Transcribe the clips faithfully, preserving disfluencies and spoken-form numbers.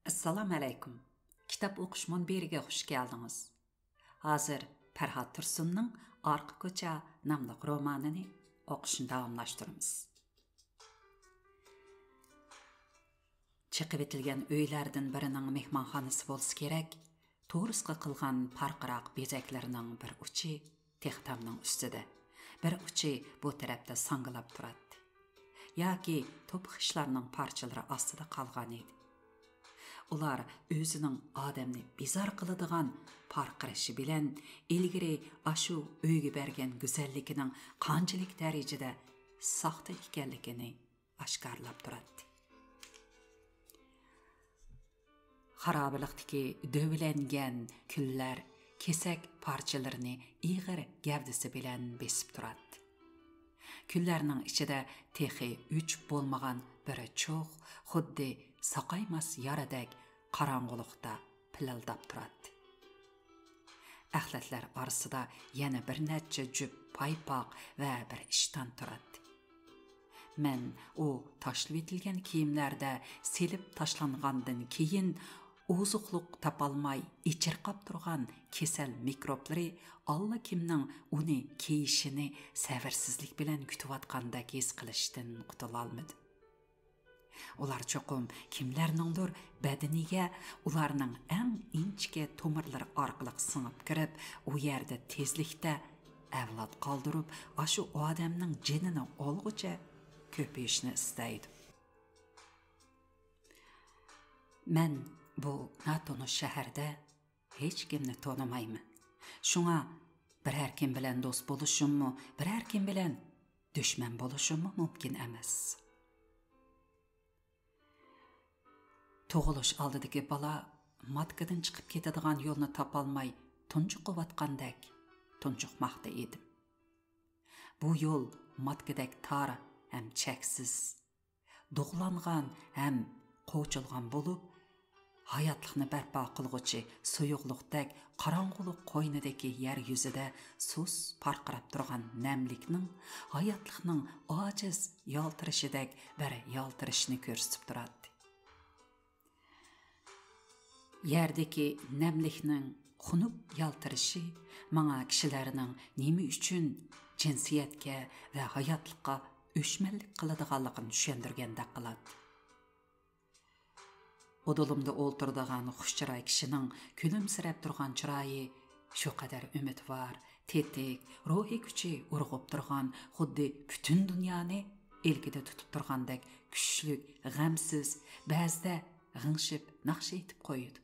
ئەسسالامۇ ئەلەيكۇم. كىتاب ئوقۇش مۇنبىرىگە خۇش كەلدىڭىز. ھازىر پەرھات تۇرسۇننىڭ ئارقا كوچا ناملىق رومانىنى ئوقۇشنى داۋاملاشتۇرىمىز. چېقىۋېتىلگەن ئۆيلەردىن بىرىنىڭ مېھمانخانىسى بولسا كېرەك، تورۇسقا قىلغان پارقىراق بېزەكلىرىنىڭ بىر ئۇچى تېخى تامنىڭ ئۈستىدە، بىر ئۇچى بۇ تەرەپتە ساڭگىلاپ تۇراتتى. ياكى توپا خىشلارنىڭ پارچىلىرى ئاستىدا قالغان ئىدى. ئۇلار ئۆزىنىڭ ئادەمنى بىزار قىلىدىغان پارقىرىشى بىلەن ئىلگىرى ئاشۇ ئۆيگە بەرگەن گۈزەللىكىنىڭ قانچىلىك دەرىجىدە ساختا ئىكەنلىكىنى ئاشكارىلاپ تۇراتتى. خارابىلىقتىكى دۆۋىلەنگەن كۈللەر كېسەك پارچىلىرىنى ئېغىر گەۋدىسى بىلەن بېسىپ تۇراتتى. كۈللەرنىڭ ئىچىدە تېخى ئۆچۈپ بولمىغان بىر چوغ، خۇددى ساقايماس يارىدەك قاراڭغۇلۇقتا پىلىلداپ تۇراتتى. ئەخلەتلەر ئارىسىدا يەنە بىر نەچچە جۈپ پايپاق ۋە بىر ئىشتان تۇراتتى. مەن ئۇ تاشلىۋېتىلگەن كىيىملەردە سېلىپ تاشلانغاندىن كېيىن ئوزۇقلۇق تاپالماي ئېچىرقاپ تۇرغان كېسەل مىكروبلىرى ئاللىكىمنىڭ ئۇنى كىيىشىنى سەۋرسىزلىك بىلەن كۈتۈۋاتقاندەك ھېس قىلىشتىن قۇتۇلالمىدىم. ئۇلار چوقۇم كىملەرنىڭدۇر بەدىنىگە ئۇلارنىڭ ئەڭ ئىنچىكە تومۇرلىرى ئارقىلىق سىڭىپ كىرىپ، ئۇ يەردە تېزلىكتە ئەۋلاد قالدۇرۇپ، ئاشۇ ئادەمنىڭ جېنىنى ئالغۇچە كۆپىيىشنى ئىستەيدۇ. مەن بۇ ناتونۇش شەھەردە ھېچكىمنى تونۇمايمەن. شۇڭا بىرەر كىم بىلەن دوست بولۇشۇممۇ، بىرەر كىم بىلەن دۈشمەن بولۇشۇممۇ مۇمكىن ئەمەس. تۇغۇلۇش ئالدىدىكى بالا ماتكىدىن چىقىپ كېتىدىغان يولنى تاپالماي تۇنجۇقۇۋاتقاندەك تۇنجۇقماقتا ئىدىم. بۇ يول ماتكىدەك تار ھەم چەكسىز. دۇغلانغان ھەم قوچۇلغان بولۇپ، ھاياتلىقنى بەرپا قىلغۇچى سۇيۇقلۇقتەك قاراڭغۇلۇق قوينىدىكى يەر يۈزىدە سۇس پارقىراپ تۇرغان نەملىكنىڭ ھاياتلىقنىڭ ئاجىز يالتىرىشىدەك بىر يالتىرىشنى كۆرسىتىپ تۇراتتى. يەردىكى نەملىكنىڭ خۇنۈك يالتىرىشى ماڭا كىشىلەرنىڭ نېمە ئۈچۈن جىنسىيەتكە ۋە ھاياتلىققا ئۆچمەنلىك قىلىدىغانلىقىنى چۈشەندۈرگەندەك قىلاتتى. ئۇدۇلۇمدا ئولتۇرىدىغان خۇش چىراي كىشىنىڭ كۈلۈمسىرەپ تۇرغان چىرايى شۇ قەدەر ئۈمىدۋار، تېتىك، روھىي كۈچى ئۇرغۇپ تۇرغان، خۇددى پۈتۈن دۇنيانى ئىلكىدە تۇتۇپ تۇرغاندەك كۈچلۈك، غەمسىز، بەزىدە غىڭشىپ ناخشا ئېيتىپ قويىدۇ.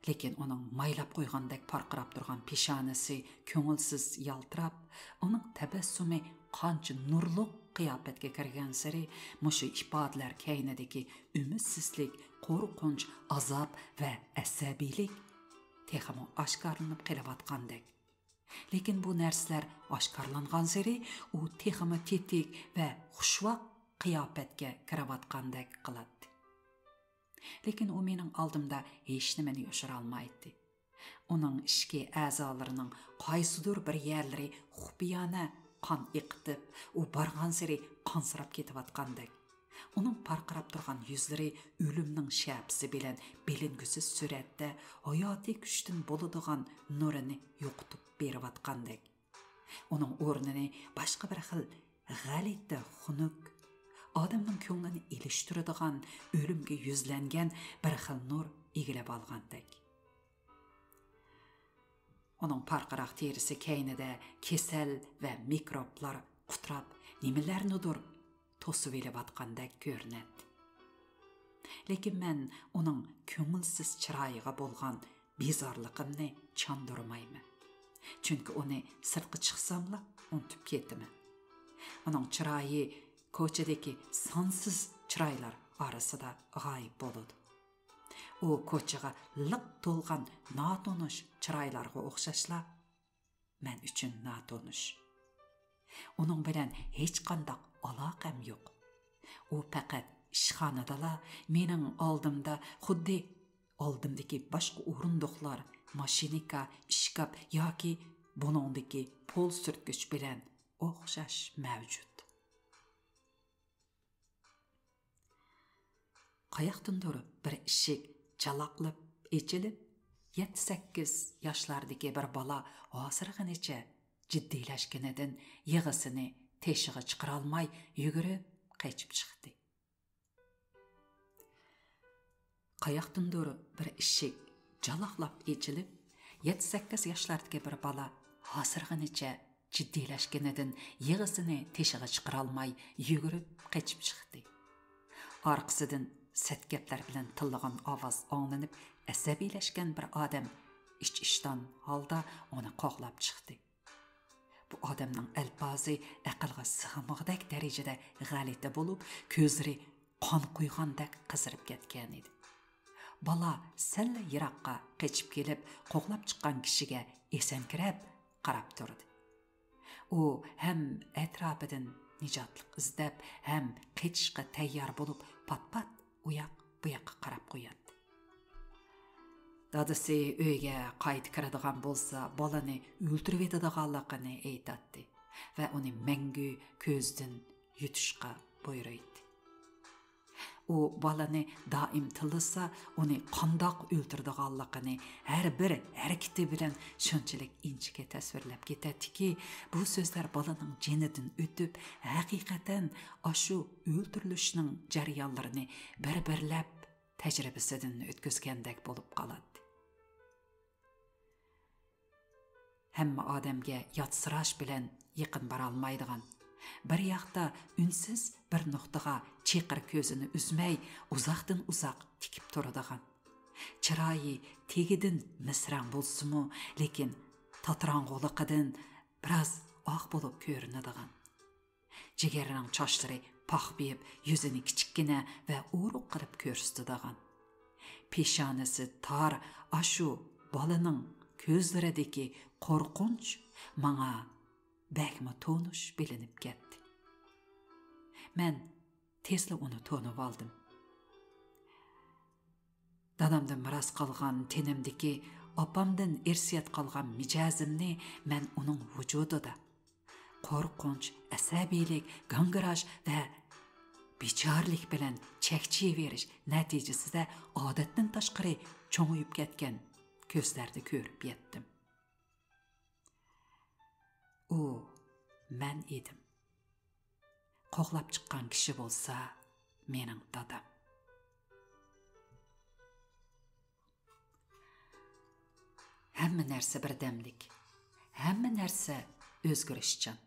لېكىن ئۇنىڭ مايلاپ قويغاندەك پارقىراپ تۇرغان پېشانىسى كۆڭۈلسىز يالتىراپ، ئۇنىڭ تەبەسسۇمى قانچە نۇرلۇق قىياپەتكە كىرگەنسېرى، مۇشۇ ئىپادىلەر كەينىدىكى ئۈمىدسىزلىك، قورقۇنچ، ئازاب ۋە ئەسەبىيلىك تېخىمۇ ئاشكارىلىنىپ قېلىۋاتقاندەك. لېكىن بۇ نەرسىلەر ئاشكارىلانغانسېرى، ئۇ تېخىمۇ تېتىك ۋە خۇشۋاق قىياپەتكە كىرىۋاتقاندەك قىلاتتى. لېكىن ئۇ مېنىڭ ئالدىمدا ھېچنېمىنى يوشۇرالمايتتى. ئۇنىڭ ئىچكى ئەزالىرىنىڭ قايسىدۇر بىر يەرلىرى خۇپىيانە قان ئېقىتىپ، ئۇ بارغانسېرى قانسىراپ كېتىۋاتقاندەك. ئۇنىڭ پارقىراپ تۇرغان يۈزلىرى ئۆلۈمنىڭ شەپىسى بىلەن بىلىنگۈسىز سۈرەتتە ھاياتىي كۈچتىن بولىدىغان نۇرىنى يوقىتىپ بېرىۋاتقاندەك. ئۇنىڭ ئورنىنى باشقا بىر خىل غەلىتە خۇنۈك، ئادەمنىڭ كۆڭلىنى ئېلىشتۇرىدىغان ئۆلۈمگە يۈزلەنگەن بىر خىل نۇر ئىگىلەپ ئالغاندەك. ئۇنىڭ پارقىراق تېرىسى كەينىدە كېسەل ۋە مىكروبلار قۇتراپ، نېمىلەرنىدۇر توسۇۋېلىۋاتقاندەك كۆرۈنەتتى. لېكىن مەن ئۇنىڭ كۆڭۈلسىز چىرايىغا بولغان بىزارلىقىمنى چاندۇرمايمەن. چۈنكى ئۇنى سىرتقا چىقساملا ئۇنتۇپ كېتىمەن. ئۇنىڭ چىرايى كوچىدىكى سانسىز چىرايلار ئارىسىدا غايىب بولىدۇ. ئۇ كوچىغا لىق تولغان ناتونۇش چىرايلارغا ئوخشاشلا، مەن ئۈچۈن ناتونۇش. ئۇنىڭ بىلەن ھېچقانداق ئالاقەم يوق. ئۇ پەقەت ئىشخانىدىلا مېنىڭ ئالدىمدا خۇددى ئالدىمدىكى باشقا ئورۇندۇقلار، ماشىنىكا، ئىشكاپ ياكى بۇنىڭدىكى پول سۈرتكۈچ بىلەن ئوخشاش مەۋجۇت. قاياقتىندۇر بىر ئىشىك جالاقلاپ ئېچىلىپ، يەتتە-سەككىز ياشلاردىكى بىر بالا ھاسىرىغىنىچە جىددىيلەشكىنىدىن يىغىسىنى تېشىغا چىقىرالماي يۈگۈرۈپ قېچىپ چىقتى. قاياقتىندۇر بىر ئىشىك جالاقلاپ ئېچىلىپ، يەتتە-سەككىز ياشلاردىكى بىر بالا ھاسىرىغىنىچە جىددىيلەشكىنىدىن يىغىسىنى تېشىغا چىقىرالماي يۈگۈرۈپ قېچىپ چىقتى. ئارقىسىدىن سەت گەپلەر بىلەن تىللىغان ئاۋاز ئاڭلىنىپ، ئەسەبىيلەشكەن بىر ئادەم ئىچ-ئىچتان ھالدا ئۇنى قوغلاپ چىقتى. بۇ ئادەمنىڭ ئەلپازى ئەقىلگە سىغمىغۇدەك دەرىجىدە غەلىتە بولۇپ، كۆزلىرى قان قۇيغاندەك قىزىرىپ كەتكەن ئىدى. بالا سەللا يىراققا قېچىپ كېلىپ، قوغلاپ چىققان كىشىگە ئېسەنكىرەپ قاراپ تۇردى. ئۇ ھەم ئەتراپىدىن نىجاتلىق ئىزدەپ، ھەم قېچىشقا تەييار بولۇپ، پات-پات ئۇياق-بۇياققا قاراپ قوياتتى. دادىسى ئۆيگە قايتا كىرىدىغان بولسا، بالىنى ئۆلتۈرۈۋېتىدىغانلىقىنى ئېيتاتتى ۋە ئۇنى مەڭگۈ كۆزدىن يۇتۇشقا بۇيرۇيتتى. ئۇ بالىنى دائىم تىللىسا، ئۇنى قانداق ئۆلتۈرىدىغانلىقىنى، ھەر بىر ھەرىكىتى بىلەن شۇنچىلىك ئىنچىكە تەسۋىرلەپ كېتەتتىكى، بۇ سۆزلەر بالىنىڭ جېنىدىن ئۆتۈپ، ھەقىقەتەن ئاشۇ ئۆلتۈرۈلۈشنىڭ جەريانلىرىنى بىر-بىرلەپ تەجرىبىسىدىن ئۆتكۈزگەندەك بولۇپ قالاتتى. ھەممە ئادەمگە ياتسىراش بىلەن يېقىن بارالمايدىغان، بىر ياقتا ئۈنسىز بىر نۇقتىغا چېقىر كۆزىنى ئۈزمەي، ئۇزاقتىن ئۇزاق تىكىپ تۇرىدىغان، چىرايى تېگىدىن مىسرەڭ بولسىمۇ، لېكىن تاتىراڭغۇلۇقىدىن بىراز ئاق بولۇپ كۆرۈنىدىغان، جىگەرنىڭ چاچلىرى پاخپىيىپ، يۈزىنى كىچىككىنە ۋە ئورۇق قىلىپ كۆرسىتىدىغان، پېشانىسى تار ئاشۇ بالىنىڭ كۆزلىرىدىكى قورقۇنچ ماڭا بەكمۇ تونۇش بىلىنىپ كەتتى. مەن تېزلا ئۇنى تونۇۋالدىم. دادامدىن مىراس قالغان تېنىمدىكى، ئاپامدىن ئىرسىيەت قالغان مىجەزىمنى مەن ئۇنىڭ ۋۇجۇدىدا، قورقۇنچ، ئەسەبىيلىك، گاڭگىراش ۋە بىچارىلىك بىلەن چەكچىيىۋېرىش نەتىجىسىدە ئادەتتىن تاشقىرى چوڭىيىپ كەتكەن كۆزلەردە كۆرۈپ يەتتىم. ئۇ مەن ئىدىم. قوغلاپ چىققان كىشى بولسا مېنىڭ دادام. ھەممە نەرسە بىردەملىك، ھەممە نەرسە ئۆزگىرىشچان.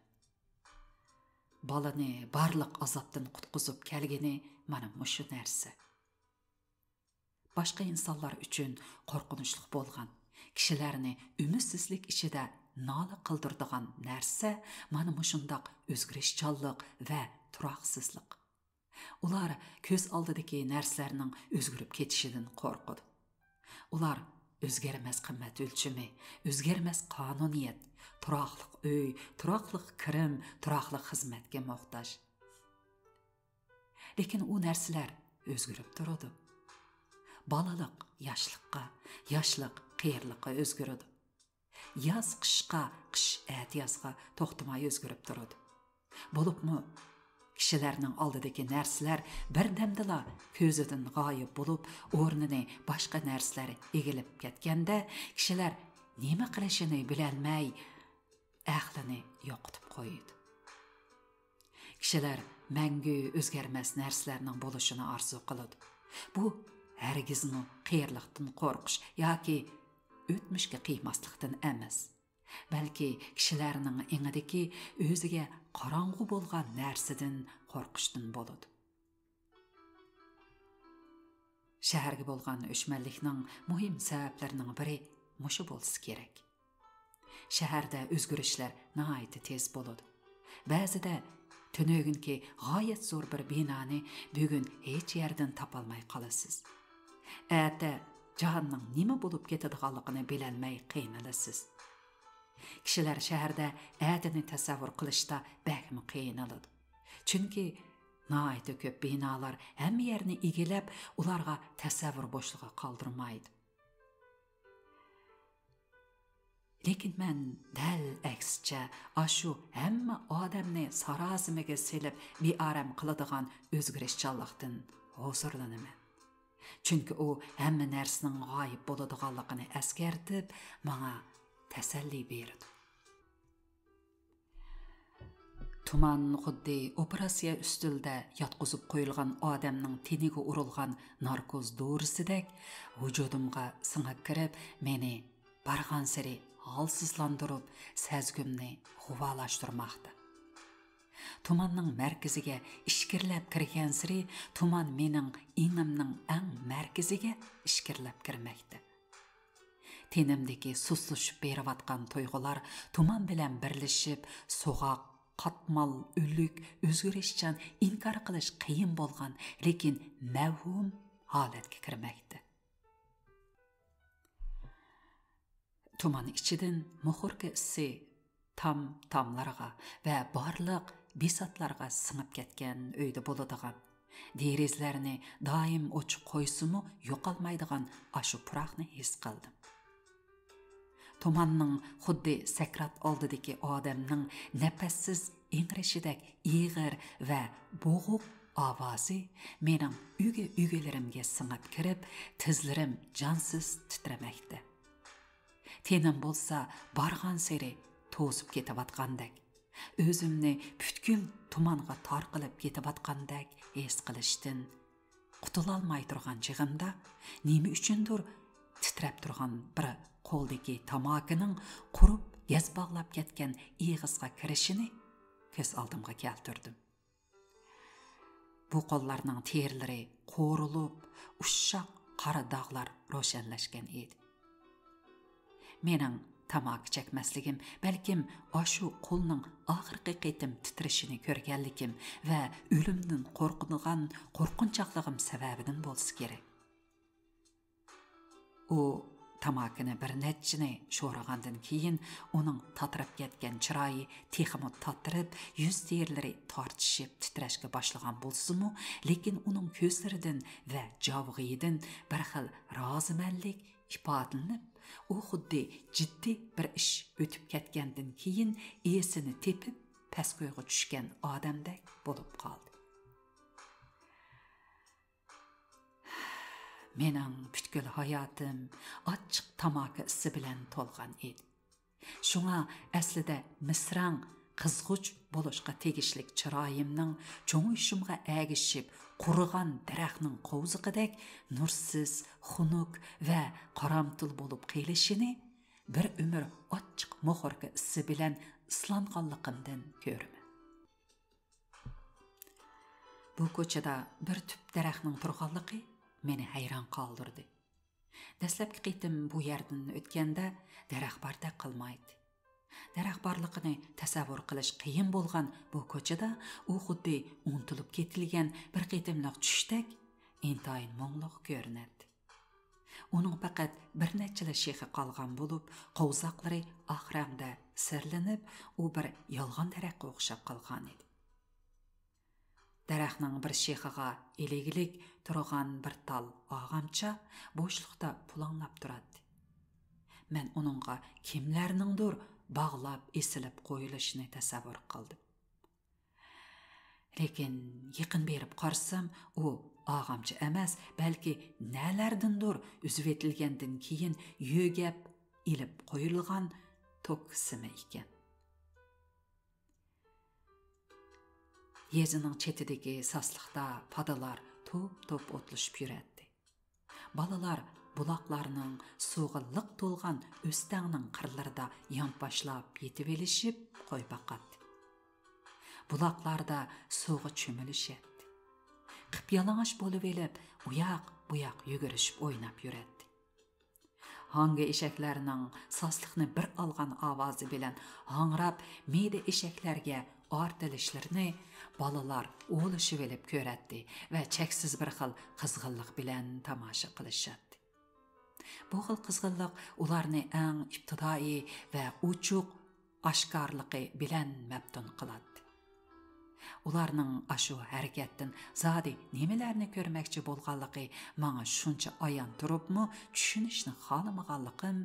بالىنى بارلىق ئازابتىن قۇتقۇزۇپ كەلگىنى مانا مۇشۇ نەرسە. باشقا ئىنسانلار ئۈچۈن قورقۇنچلۇق بولغان، كىشىلەرنى ئۈمىدسىزلىك ئىچىدە نالە قىلدۇرىدىغان نەرسە مانا مۇشۇنداق ئۆزگىرىشچانلىق ۋە تۇراقسىزلىق. ئۇلار كۆز ئالدىدىكى نەرسىلەرنىڭ ئۆزگىرىپ كېتىشىدىن قورقىدۇ. ئۇلار ئۆزگەرمەس قىممەت ئۆلچىمى، ئۆزگەرمەس قانۇنىيەت، تۇراقلىق ئۆي، تۇراقلىق كىرىم، تۇراقلىق خىزمەتكە موھتاج. لېكىن ئۇ نەرسىلەر ئۆزگىرىپ تۇرىدۇ. بالىلىق ياشلىققا، ياشلىق قېرىلىققا ئۆزگىرىدۇ. ياز قىشقا، قىش ئەتىيازغا توختىماي ئۆزگىرىپ تۇرىدۇ. بولۇپمۇ كىشىلەرنىڭ ئالدىدىكى نەرسىلەر بىردەمدىلا كۆزىدىن غايىب بولۇپ، ئورنىنى باشقا نەرسىلەر ئىگىلەپ كەتكەندە، كىشىلەر نېمە قىلىشىنى بىلەلمەي، ئەقلىنى يوقىتىپ قويىدۇ. كىشىلەر مەڭگۈ ئۆزگەرمەس نەرسىلەرنىڭ بولۇشىنى ئارزۇ قىلىدۇ. بۇ ھەرگىزمۇ قېرىلىقتىن قورقۇش ياكى ئۆتمۈشكە قىيماسلىقتىن ئەمەس، بەلكى كىشىلەرنىڭ ئېڭىدىكى ئۆزىگە قاراڭغۇ بولغان نەرسىدىن قورقۇشتىن بولىدۇ. شەھەرگە بولغان ئۆچمەنلىكنىڭ مۇھىم سەۋەبلىرىنىڭ بىرى مۇشۇ بولسا كېرەك. شەھەردە ئۆزگىرىشلەر ناھايىتى تېز بولىدۇ. بەزىدە تۈنۈگۈنكى غايەت زور بىر بىنانى بۈگۈن ھېچ يەردىن تاپالماي قالىسىز. ئەتە جاھاننىڭ نېمە بولۇپ كېتىدىغانلىقىنى بىلەلمەي قىينىلىسىز. كىشىلەر شەھەردە ئەتىنى تەسەۋۋۇر قىلىشتا بەكمۇ قىينىلىدۇ. چۈنكى ناھايىتى كۆپ بىنالار ھەممە يەرنى ئىگىلەپ، ئۇلارغا تەسەۋۋۇر بوشلۇقى قالدۇرمايدۇ. لېكىن مەن دەل ئەكسىچە، ئاشۇ ھەممە ئادەمنى ساراسىمىگە سېلىپ بىئارام قىلىدىغان ئۆزگىرىشچانلىقتىن ھۇزۇرلىنىمەن. چۈنكى ئۇ ھەممە نەرسىنىڭ غايىب بولىدىغانلىقىنى ئەسكەرتىپ، ماڭا تەسەللى بېرىدۇ. تۇمان خۇددى ئوپېراتسىيە ئۈستىلىدە ياتقۇزۇپ قويۇلغان ئادەمنىڭ تېنىگە ئۇرۇلغان ناركوز دورىسىدەك ۋۇجۇدۇمغا سىڭىپ كىرىپ، مېنى بارغانسېرى ھالسىزلاندۇرۇپ، سەزگۈمنى غۇۋالاشتۇرماقتا. تۇماننىڭ مەركىزىگە ئىچكىرىلەپ كىرگەنسېرى، تۇمان مېنىڭ ئېڭىمنىڭ ئەڭ مەركىزىگە ئىچكىرىلەپ كىرمەكتە. تېنىمدىكى سۇسلىشىپ بېرىۋاتقان تۇيغۇلار تۇمان بىلەن بىرلىشىپ، سوغۇق، قاتمال، ئۆلۈك، ئۆزگىرىشچان، ئىنكار قىلىش قىيىن بولغان، لېكىن مەۋھۇم ھالەتكە كىرمەكتە. تۇمان ئىچىدىن موخوركا ئىسى تام-تاملارغا ۋە بارلىق بىساتلارغا سىڭىپ كەتكەن ئۆيدە بولىدىغان، دېرىزىلەرنى دائىم ئوچۇق قويسىمۇ يوقالمايدىغان ئاشۇ پۇراقنى ھېس قىلدىم. تۇماننىڭ خۇددى سەكرات ئالدىدىكى ئادەمنىڭ نەپەسسىز ئىڭرىشىدەك ئېغىر ۋە بوغۇق ئاۋازى مېنىڭ ئۆگە-ئۆگىلىرىمگە سىڭىپ كىرىپ، تىزلىرىم جانسىز تىترىمەكتە. تېنىم بولسا بارغانسېرى توزۇپ كېتىۋاتقاندەك، ئۆزۈمنى پۈتكۈل تۇمانغا تارقىلىپ كېتىۋاتقاندەك ھېس قىلىشتىن قۇتۇلالماي تۇرغان چېغىمدا، نېمە ئۈچۈندۇر تىترەپ تۇرغان بىر قولدىكى تاماكىنىڭ قۇرۇپ گەز باغلاپ كەتكەن ئېغىزغا كىرىشىنى كۆز ئالدىمغا كەلتۈردۈم. بۇ قوللارنىڭ تېرىلىرى قورۇلۇپ، ئۇششاق قارا داغلار روشەنلەشكەن ئىدى. مېنىڭ تاماكا چەكمەسلىكىم بەلكىم ئاشۇ قولنىڭ ئاخىرقى قېتىم تىترىشىنى كۆرگەنلىكىم ۋە ئۆلۈمدىن قورقىدىغان قورقۇنچاقلىقىم سەۋەبىدىن بولسا كېرەك. ئۇ تاماكىنى بىر نەچچىنى شورىغاندىن كېيىن، ئۇنىڭ تاتىرىپ كەتكەن چىرايى تېخىمۇ تاتىرىپ، يۈز تېرىلىرى تارتىشىپ تىترەشكە باشلىغان بولسىمۇ، لېكىن ئۇنىڭ كۆزلىرىدىن ۋە جاۋغىيىدىن بىر خىل رازىمەنلىك ئىپادىلىنىپ، ئۇ خۇددى جىددىي بىر ئىش ئۆتۈپ كەتكەندىن كېيىن ئېسىنى تېپىپ، پەسكويغا چۈشكەن ئادەمدەك بولۇپ قالدى. مېنىڭ پۈتكۈل ھاياتىم ئاچچىق تاماكا ئىسى بىلەن تولغان ئىدى. شۇڭا ئەسلىدە مىسراڭ، قىزغۇچ بولۇشقا تېگىشلىك چىرايىمنىڭ چوڭىيىشىمغا ئەگىشىپ قۇرۇغان دەرەخنىڭ قوۋزىقىدەك نۇرسىز، خۇنۈك ۋە قارامتۇل بولۇپ قېلىشىنى بىر ئۆمۈر ئاچچىق موخوركا ئىسى بىلەن ئىسلانغانلىقىمدىن كۆرىمەن. بۇ كوچىدا بىر تۈپ دەرەخنىڭ تۇرغانلىقى مېنى ھەيران قالدۇردى. دەسلەپكى قېتىم بۇ يەردىن ئۆتكەندە دەرەخ باردەك قىلمايتتى. دەرەخ بارلىقىنى تەسەۋۋۇر قىلىش قىيىن بولغان بۇ كوچىدا ئۇ خۇددى ئۇنتۇلۇپ كېتىلگەن بىر قېتىملىق چۈشتەك ئىنتايىن مۇڭلۇق كۆرۈنەتتى. ئۇنىڭ پەقەت بىر نەچچىلا شېخى قالغان بولۇپ، قوۋزاقلىرى ئاق رەڭدە سىرلىنىپ، ئۇ بىر يالغان دەرەخكە ئوخشاپ قالغانىدى. دەرەخنىڭ بىر شېخىغا ئىلگىلىك تۇرغان بىر تال ئاغامچا بوشلۇقتا پۇلاڭلاپ تۇراتتى. مەن ئۇنىڭغا كىملەرنىڭدۇر باغلاپ ئېسىلىپ قويۇلۇشىنى تەسەۋۋۇر قىلدىم. لېكىن يېقىن بېرىپ قارىسام، ئۇ ئاغامچا ئەمەس، بەلكى نەلەردىندۇر ئۈزۈۋېتىلگەندىن كېيىن يۆگەپ ئېلىپ قويۇلغان توك سىمى ئىكەن. يېزىنىڭ چېتىدىكى ساسلىقتا پادىلار توپ-توپ ئوتلىشىپ يۈرەتتى. بالىلار بۇلاقلارنىڭ سۇغا لىق تولغان ئۆستەڭنىڭ قىرلىرىدا يانپاشلاپ يېتىۋېلىشىپ قوي باقاتتى. بۇلاقلاردا سۇغا چۆمۈلۈشەتتى. قىپيالىڭاچ بولۇۋېلىپ، ئۇياق-بۇياق يۈگۈرۈشۈپ ئويناپ يۈرەتتى. ھاڭگا ئېشەكلەرنىڭ ساسلىقنى بىر ئالغان ئاۋازى بىلەن ھاڭراپ، مەيدە ئېشەكلەرگە ئارتىلىشلىرىنى بالىلار ئولىشىۋېلىپ كۆرەتتى ۋە چەكسىز بىر خىل قىزغىنلىق بىلەن تاماشا قىلىشاتتى. بۇ خىل قىزغىنلىق ئۇلارنى ئەڭ ئىپتىدائىي ۋە ئوچۇق ئاشكارىلىقى بىلەن مەپتۇن قىلاتتى. ئۇلارنىڭ ئاشۇ ھەرىكەتتىن زادى نېمىلەرنى كۆرمەكچى بولغانلىقى ماڭا شۇنچە ئايان تۇرۇپمۇ، چۈشىنىشنى خالىمىغانلىقىم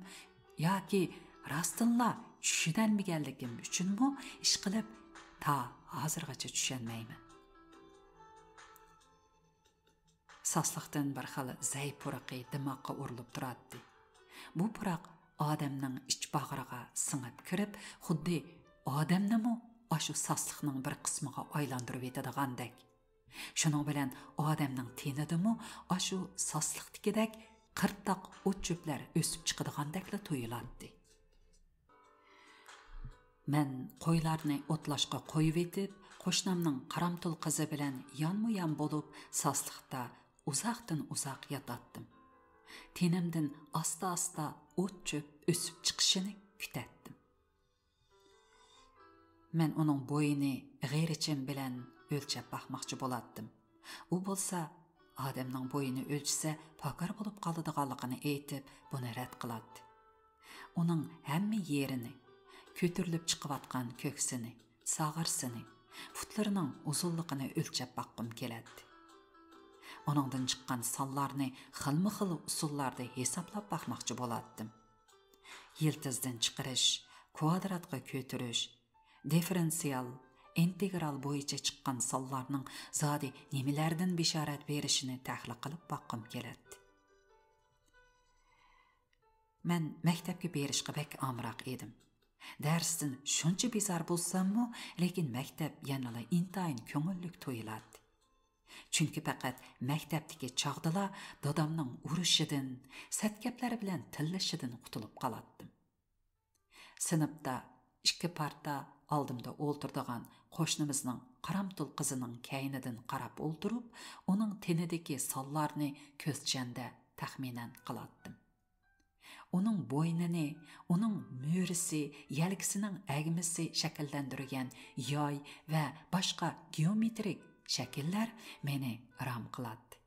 ياكى راستتىنلا چۈشىنەلمىگەنلىكىم ئۈچۈنمۇ ئىشقىلىپ، تا ھازىرغىچە چۈشەنمەيمەن. ساسلىقتىن بىر خىل زەي پۇرىقى دىماغقا ئۇرۇلۇپ تۇراتتى. بۇ پۇراق ئادەمنىڭ ئىچ باغرىغا سىڭىپ كىرىپ، خۇددى ئادەمنىمۇ ئاشۇ ساسلىقنىڭ بىر قىسمىغا ئايلاندۇرۇۋېتىدىغاندەك. شۇنىڭ بىلەن ئادەمنىڭ تېنىدىمۇ ئاشۇ ساسلىقتىكىدەك قىرتاق ئوت-چۆپلەر ئۆسۈپ چىقىدىغاندەكلا تۇيۇلاتتى. مەن قويلارنى ئوتلاشقا قويۇۋېتىپ، قوشنامنىڭ قارامتۇل قىزى بىلەن يانمۇ-يان بولۇپ، ساسلىقتا ئۇزاقتىن-ئۇزاق ياتاتتىم. تېنىمدىن ئاستا-ئاستا ئوت-چۆپ ئۆسۈپ چىقىشىنى كۈتەتتىم. مەن ئۇنىڭ بويىنى غېرىچىم بىلەن ئۆلچەپ باقماقچى بولاتتىم. ئۇ بولسا، ئادەمنىڭ بويىنى ئۆلچىسە، پاكار بولۇپ قالىدىغانلىقىنى ئېيتىپ، بۇنى رەت قىلاتتى. ئۇنىڭ ھەممە يېرىنى، كۆتۈرۈلۈپ چىقىۋاتقان كۆكسىنى، ساغرىسىنى، پۇتلىرىنىڭ ئۇزۇنلۇقىنى ئۆلچەپ باققۇم كېلەتتى. ئۇنىڭدىن چىققان سانلارنى خىلمۇ خىل ئۇسۇللاردا ھېسابلاپ باقماقچى بولاتتىم. يىلتىزدىن چىقىرىش، كۋادراتقا كۆتۈرۈش، دىففېرېنسىئال، ئىنتېگرال بويىچە چىققان سانلارنىڭ زادى نېمىلەردىن بېشارەت بېرىشىنى تەھلىل قىلىپ باققۇم كېلەتتى. مەن مەكتەپكە بېرىشقا بەك ئامراق ئىدىم. دەرستىن شۇنچە بىزار بولساممۇ، لېكىن مەكتەپ يەنىلا ئىنتايىن كۆڭۈللۈك تۇيۇلاتتى. چۈنكى پەقەت مەكتەپتىكى چاغدىلا دادامنىڭ ئۇرۇشىدىن، سەت گەپلەر بىلەن تىللىشىدىن قۇتۇلۇپ قالاتتىم. سىنىپتا ئىككى پارتا ئالدىمدا ئولتۇرىدىغان قوشنىمىزنىڭ قارامتۇل قىزىنىڭ كەينىدىن قاراپ ئولتۇرۇپ، ئۇنىڭ تېنىدىكى سانلارنى كۆزچەندە تەخمىنەن قىلاتتىم. ئۇنىڭ بوينىنى، ئۇنىڭ مۈرىسى، يەلكىسىنىڭ ئەگمىسى شەكىللەندۈرگەن ياي ۋە باشقا گېئومېترىك شەكىللەر مېنى رام قىلاتتى.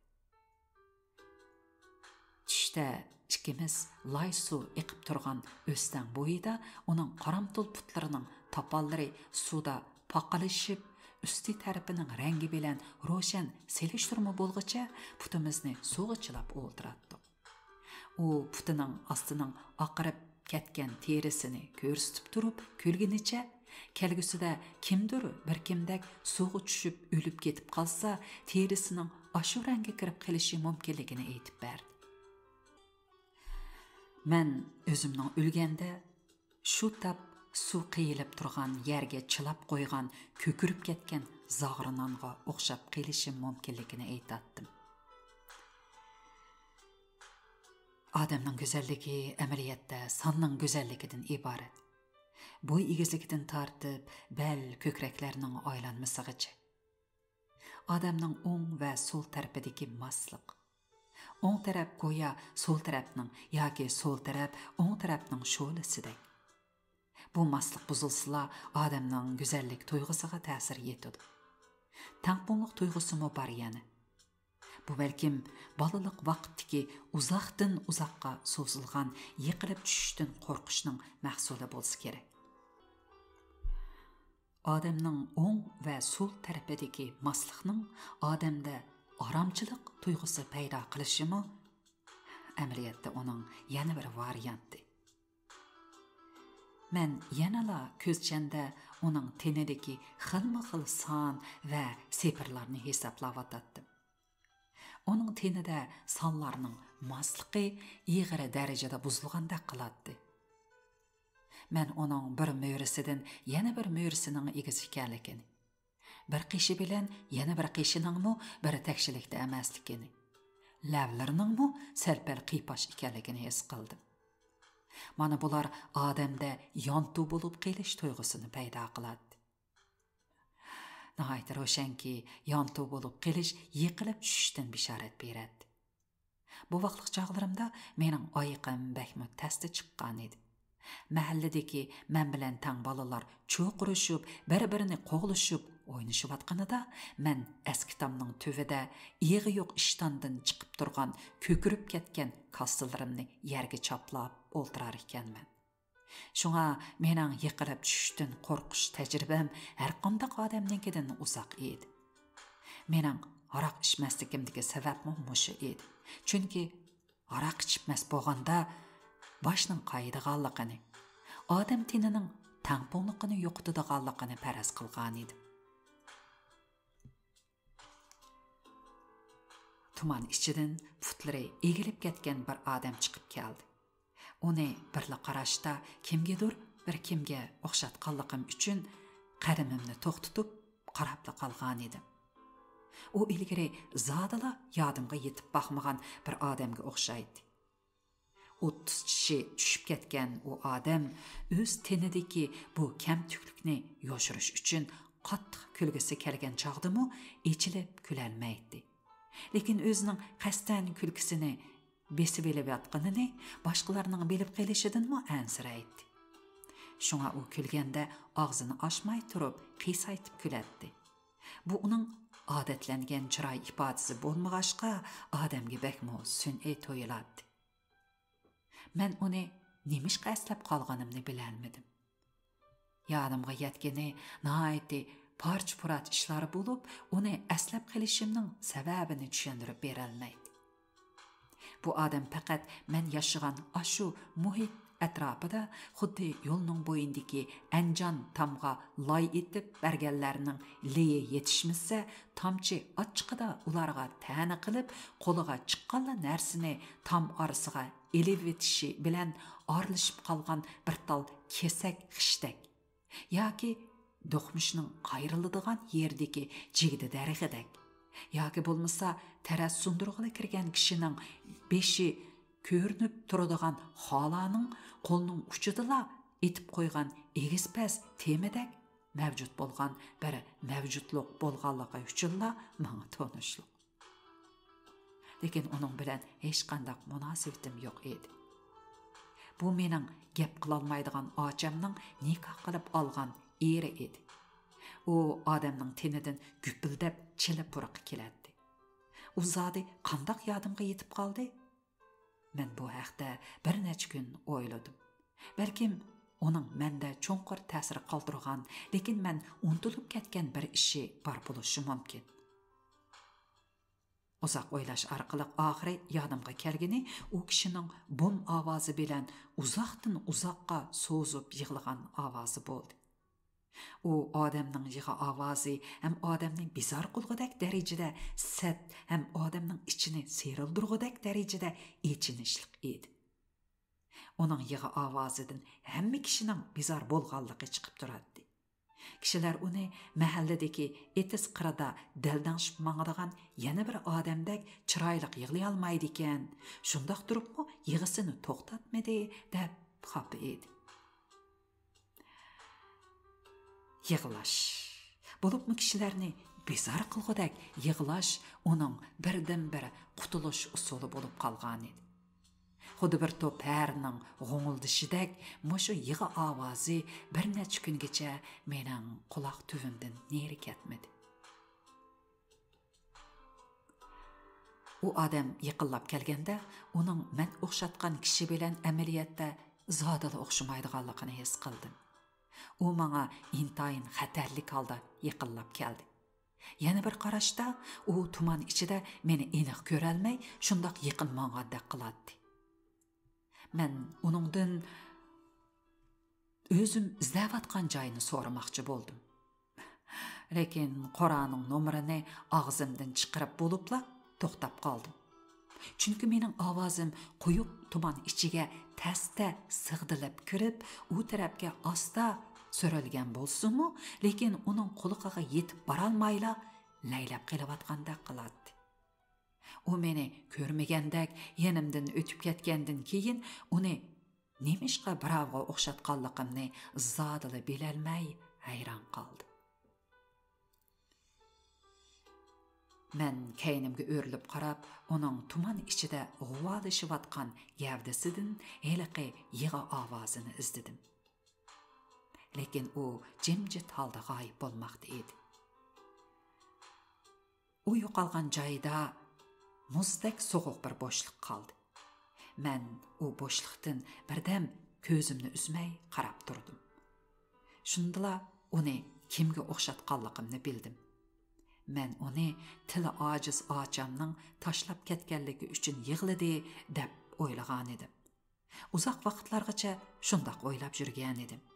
چۈشتە ئىككىمىز لاي سۇ ئېقىپ تۇرغان ئۆستەڭ بويىدا ئۇنىڭ قارامتۇل پۇتلىرىنىڭ تاپانلىرى سۇدا پاقىلىشىپ، ئۈستى تەرىپىنىڭ رەڭگى بىلەن روشەن سېلىشتۇرما بولغۇچە پۇتىمىزنى سۇغا چىلاپ ئولتۇراتتۇق. ئۇ پۇتىنىڭ ئاستىنىڭ ئاقىرىپ كەتكەن تېرىسىنى كۆرسىتىپ تۇرۇپ كۈلگىنىچە، كەلگۈسىدە كىمدۇر بىر كىمدەك سۇغا چۈشۈپ ئۆلۈپ كېتىپ قالسا، تېرىسىنىڭ ئاشۇ رەڭگە كىرىپ قېلىشى مۇمكىنلىكىنى ئېيتىپ بەردى. مەن ئۆزۈمنىڭ ئۆلگەندە شۇ تاپ سۇ قېيىلىپ تۇرغان يەرگە چىلاپ قويغان كۆكىرىپ كەتكەن زاغرا نانغا ئوخشاپ قېلىشىم مۇمكىنلىكىنى ئېيتاتتىم. ئادەمنىڭ گۈزەللىكى ئەمەلىيەتتە ساننىڭ گۈزەللىكىدىن ئىبارەت. بوي ئېگىزلىكىدىن تارتىپ بەل، كۆكرەكلەرنىڭ ئايلانمىسىغىچە. ئادەمنىڭ ئوڭ ۋە سول تەرىپىدىكى ماسلىق. ئوڭ تەرەپ گويا سول تەرەپنىڭ ياكى سول تەرەپ ئوڭ تەرەپنىڭ شولىسىدەك. بۇ ماسلىق بۇزۇلسىلا، ئادەمنىڭ گۈزەللىك تۇيغۇسىغا تەسىر يېتىدۇ. تەڭپۇڭلۇق تۇيغۇسىمۇ بار يەنە. بۇ بەلكىم بالىلىق ۋاقىتتىكى ئۇزاقتىن ئۇزاققا سوزۇلغان يىقىلىپ چۈشۈشتىن قورقۇشنىڭ مەھسۇلى بولسا كېرەك. ئادەمنىڭ ئوڭ ۋە سول تەرىپىدىكى ماسلىقنىڭ ئادەمدە ئارامچىلىق تۇيغۇسى پەيدا قىلىشىمۇ ئەمەلىيەتتە ئۇنىڭ يەنە بىر ۋارىيانتى. مەن يەنىلا كۆزچەندە ئۇنىڭ تېنىدىكى خىلمۇ خىل سان ۋە سىفىرلارنى ھېسابلاۋاتاتتىم. ئۇنىڭ تېنىدە سانلارنىڭ ماسلىقى ئېغىر دەرىجىدە بۇزۇلغاندەك قىلاتتى. مەن ئۇنىڭ بىر مۈرىسىدىن يەنە بىر مۈرىسىنىڭ ئېگىز ئىكەنلىكىنى، بىر قېشى بىلەن يەنە بىر قېشىنىڭمۇ بىر تەكشىلىكتە ئەمەسلىكىنى، لەۋلىرىنىڭمۇ سەل-پەل قىيپاش ئىكەنلىكىنى ھېس قىلدىم. مانا بۇلار ئادەمدە يانتۇ بولۇپ قېلىش تۇيغۇسىنى پەيدا قىلاتتى. ناھايىتى روشەنكى، يانتۇ بولۇپ قېلىش يىقىلىپ چۈشۈشتىن بېشارەت بېرەتتى. بوۋاقلىق چاغلىرىمدا مېنىڭ ئايىقىم بەكمۇ تەستە چىققانىدى. مەھەللىدىكى مەن بىلەن تەڭ بالىلار چۇقۇرۇشۇپ، بىر-بىرىنى قوغلىشىپ ئوينىشىۋاتقىنىدا، مەن ئەسكى تامنىڭ تۈۋىدە ئېغى يوق ئىشتاندىن چىقىپ تۇرغان كۆكىرىپ كەتكەن كاسسىلىرىمنى يەرگە چاپلاپ ئولتۇرار ئىكەنمەن. شۇڭا مېنىڭ يىقىلىپ چۈشۈشتىن قورقۇش تەجرىبەم ھەرقانداق ئادەمنىڭكىدىن ئۇزاق ئىدى. مېنىڭ ھاراق ئىچمەسلىكىمدىكى سەۋەبمۇ مۇشۇ ئىدى. چۈنكى ھاراق ئىچىپ مەست بولغاندا باشنىڭ قايىدىغانلىقىنى، ئادەم تېنىنىڭ تەڭپۇڭلۇقىنى يوقىتىدىغانلىقىنى پەرەز قىلغانىدىم. تۇمان ئىچىدىن پۇتلىرى ئېگىلىپ كەتكەن بىر ئادەم چىقىپ كەلدى. ئۇنى بىرلا قاراشتا كىمگىدۇر بىر كىمگە ئوخشاتقانلىقىم ئۈچۈن قەدىمىمنى توختىتىپ قاراپلا قالغانىدىم. ئۇ ئىلگىرى زادىلا يادىمغا يېتىپ باقمىغان بىر ئادەمگە ئوخشايتتى. ئوتتۇز چىشى چۈشۈپ كەتكەن ئۇ ئادەم ئۆز تېنىدىكى بۇ كەمتۈكلۈكنى يوشۇرۇش ئۈچۈن قاتتىق كۈلگۈسى كەلگەن چاغدىمۇ ئېچىلىپ كۈلەلمەيتتى. لېكىن ئۆزىنىڭ قەستەن كۈلكىسىنى بېسىۋېلىۋاتقىنىنى باشقىلارنىڭ بىلىپ قېلىشىدىنمۇ ئەنسىرەيتتى. شۇڭا ئۇ كۈلگەندە ئاغزىنى ئاچماي تۇرۇپ قىيسايتىپ كۈلەتتى. بۇ ئۇنىڭ ئادەتلەنگەن چىراي ئىپادىسى بولمىغاچقا، ئادەمگە بەكمۇ سۈنئىي تۇيۇلاتتى. مەن ئۇنى نېمىشقا ئەسلەپ قالغىنىمنى بىلەلمىدىم. يادىمغا يەتكىنى ناھايىتى پارچە-پۇرات ئىشلار بولۇپ، ئۇنى ئەسلەپ قېلىشىمنىڭ سەۋەبىنى چۈشەندۈرۈپ بېرەلمەيدۇ. بۇ ئادەم پەقەت مەن ياشىغان ئاشۇ مۇھىت ئەتراپىدا خۇددى يولنىڭ بويىدىكى ئەنجان تامغا لاي ئېتىپ بەرگەنلەرنىڭ لېيى يېتىشمىسە، تامچى ئاچچىقىدا ئۇلارغا تەنە قىلىپ، قولىغا چىققانلا نەرسىنى تام ئارىسىغا ئېلىۋېتىشى بىلەن ئارىلىشىپ قالغان بىر تال كېسەك خىشتەك ياكى دوقمۇشنىڭ قايرىلىدىغان يېرىدىكى جىگدە دەرىخىدەك ياكى بولمىسا تەرەت سۇندۇرغىلى كىرگەن كىشىنىڭ بېشى كۆرۈنۈپ تۇرىدىغان خالانىڭ قولىنىڭ ئۇچىدىلا ئېتىپ قويغان ئېگىز-پەس تېمىدەك مەۋجۇت بولغان بىر مەۋجۇتلۇق بولغانلىقى ئۈچۈنلا ماڭا تونۇشلۇق. لېكىن ئۇنىڭ بىلەن ھېچقانداق مۇناسىۋىتىم يوق ئىدى. بۇ مېنىڭ گەپ قىلالمايدىغان ئاچامنىڭ نىكاھ قىلىپ ئالغان ئېرى ئىدى. ئۇ ئادەمنىڭ تېنىدىن گۈپۈلدەپ چىلە پۇرىقى كېلەتتى. ئۇ زادى قانداق يادىمغا يېتىپ قالدى؟ مەن بۇ ھەقتە بىر نەچچە كۈن ئويلىدىم. بەلكىم ئۇنىڭ مەندە چوڭقۇر تەسىر قالدۇرغان، لېكىن مەن ئۇنتۇلۇپ كەتكەن بىر ئىشى بار بولۇشى مۇمكىن. ئۇزاق ئويلاش ئارقىلىق ئاخىرى يادىمغا كەلگىنى ئۇ كىشىنىڭ بوم ئاۋازى بىلەن ئۇزاقتىن ئۇزاققا سوزۇپ يىغلىغان ئاۋازى بولدى. ئۇ ئادەمنىڭ يىغا ئاۋازى ھەم ئادەمنى بىزار قىلغۇدەك دەرىجىدە سەت ھەم ئادەمنىڭ ئىچىنى سىيرىلدۇرغۇدەك دەرىجىدە ئېچىنىشلىق ئىدى. ئۇنىڭ يىغا ئاۋازىدىن ھەممە كىشىنىڭ بىزار بولغانلىقى چىقىپ تۇراتتى. كىشىلەر ئۇنى مەھەللىدىكى ئېتىز قىرىدا دەلدەڭشىپ ماڭىدىغان يەنە بىر ئادەمدەك چىرايلىق يىغلىيالمايدىكەن، شۇنداق تۇرۇپمۇ يىغىسىنى توختاتمىدى، دەپ خاپا ئىدى. يىغلاش. بولۇپمۇ كىشىلەرنى بىزار قىلغۇدەك يىغلاش ئۇنىڭ بىردىنبىر قۇتۇلۇش ئۇسۇلى بولۇپ قالغانىدى. خۇددى بىر توپ ھەرىنىڭ غوڭۇلدىشىدەك مۇشۇ يىغا ئاۋازى بىر نەچچە كۈنگىچە مېنىڭ قۇلاق تۈۋىمدىن نېرى كەتمىدى. ئۇ ئادەم يېقىنلاپ كەلگەندە، ئۇنىڭ مەن ئوخشاتقان كىشى بىلەن ئەمەلىيەتتە زادىلا ئوخشىمايدىغانلىقىنى ھېس قىلدىم. ئۇ ماڭا ئىنتايىن خەتەرلىك ھالدا يېقىنلاپ كەلدى. يەنە بىر قاراشتا ئۇ تۇمان ئىچىدە مېنى ئېنىق كۆرەلمەي، شۇنداق يېقىن ماڭغاندەك قىلاتتى. مەن ئۇنىڭدىن ئۆزۈم ئىزدەۋاتقان جاينى سورىماقچى بولدۇم. لېكىن قورانىڭ نومۇرىنى ئاغزىمدىن چىقىرىپ بولۇپلا توختاپ قالدىم. چۈنكى مېنىڭ ئاۋازىم قويۇق تۇمان ئىچىگە تەستە سىغدىلىپ كىرىپ، ئۇ تەرەپكە ئاستا سۆرەلگەن بولسىمۇ، لېكىن ئۇنىڭ قۇلىقىغا يېتىپ بارالمايلا لەيلەپ قېلىۋاتقاندەك قىلاتتى. ئۇ مېنى كۆرمىگەندەك يېنىمدىن ئۆتۈپ كەتكەندىن كېيىن، ئۇنى نېمىشقا بىراۋغا ئوخشاتقانلىقىمنى زادىلا بىلەلمەي ھەيران قالدىم. مەن كەينىمگە ئۆرۈلۈپ قاراپ، ئۇنىڭ تۇمان ئىچىدە غۇۋالىشىۋاتقان گەۋدىسىدىن ھېلىقى يىغا ئاۋازىنى ئىزدىدىم. لېكىن ئۇ جىمجىت ھالدا غايىب بولماقتا ئىدى. ئۇ يوقالغان جايدا مۇزدەك سوغۇق بىر بوشلۇق قالدى. مەن ئۇ بوشلۇقتىن بىردەم كۆزۈمنى ئۈزمەي قاراپ تۇردۇم. شۇندىلا ئۇنى كىمگە ئوخشاتقانلىقىمنى بىلدىم. مەن ئۇنى تىلى ئاجىز ئاچامنىڭ تاشلاپ كەتكەنلىكى ئۈچۈن يىغلىدى دەپ ئويلىغانىدىم. ئۇزاق ۋاقىتلارغىچە شۇنداق ئويلاپ يۈرگەنىدىم.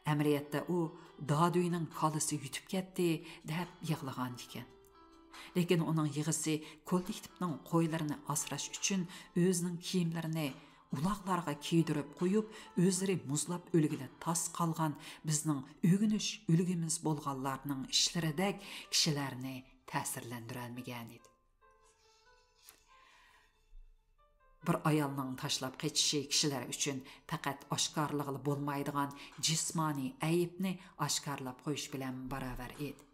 ئەمەلىيەتتە ئۇ دادۈينىڭ كالىسى يۈتۈپ كەتتى دەپ يىغلىغان ئىكەن. لېكىن ئۇنىڭ يىغىسى كوللېكتىپنىڭ قويلىرىنى ئاسراش ئۈچۈن ئۆزىنىڭ كىيىملىرىنى ئۇلاغلارغا كىيدۈرۈپ قويۇپ، ئۆزلىرى مۇزلاپ ئۆلگىلى تاس قالغان بىزنىڭ ئۆگىنىش ئۈلگىمىز بولغانلارنىڭ ئىشلىرىدەك كىشىلەرنى تەسىرلەندۈرەلمىگەنىدى. بىر ئايالنىڭ تاشلاپ قېچىشى كىشىلەر ئۈچۈن پەقەت ئاشكارىلىغىلى بولمايدىغان جىسمانىي ئەيىبنى ئاشكارىلاپ قويۇش بىلەن باراۋەر ئىدى.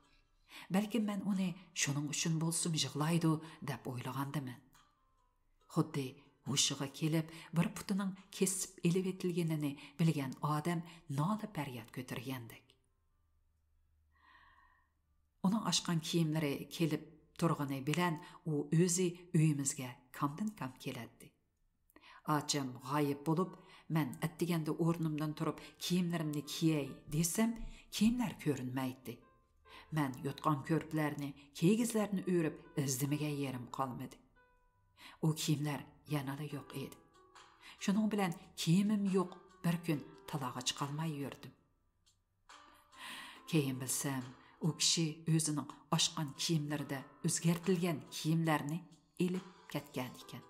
بەلكىم مەن ئۇنى شۇنىڭ ئۈچۈن بولسىمۇ يىغلايدۇ دەپ ئويلىغانىدىمەن. خۇددى ھوشىغا كېلىپ، بىر پۇتىنىڭ كېسىپ ئېلىۋېتىلگىنىنى بىلگەن ئادەم نالە-پەرياد كۆتۈرگەندەك. ئۇنىڭ ئاشقان كىيىملىرى كېلىپ تۇرغىنى بىلەن ئۇ ئۆزى ئۆيىمىزگە كامدىن-كام كېلەتتى. ئاچام غايىب بولۇپ، مەن ئەتىگەندە ئورنۇمدىن تۇرۇپ كىيىملىرىمنى كىيەي دېسەم، كىيىملەر كۆرۈنمەيتتى. مەن يوتقان-كۆرپىلەرنى، كىگىزلەرنى ئۆرۈپ ئىزدىمىگەن يېرىم قالمىدى. ئۇ كىيىملەر يەنىلا يوق ئىدى. شۇنىڭ بىلەن كىيىمىم يوق بىر كۈن تالاغا چىقالماي يۈردۈم. كېيىن بىلسەم، ئۇ كىشى ئۆزىنىڭ ئاشقان كىيىملىرىدە ئۆزگەرتىلگەن كىيىملەرنى ئېلىپ كەتكەن ئىكەن.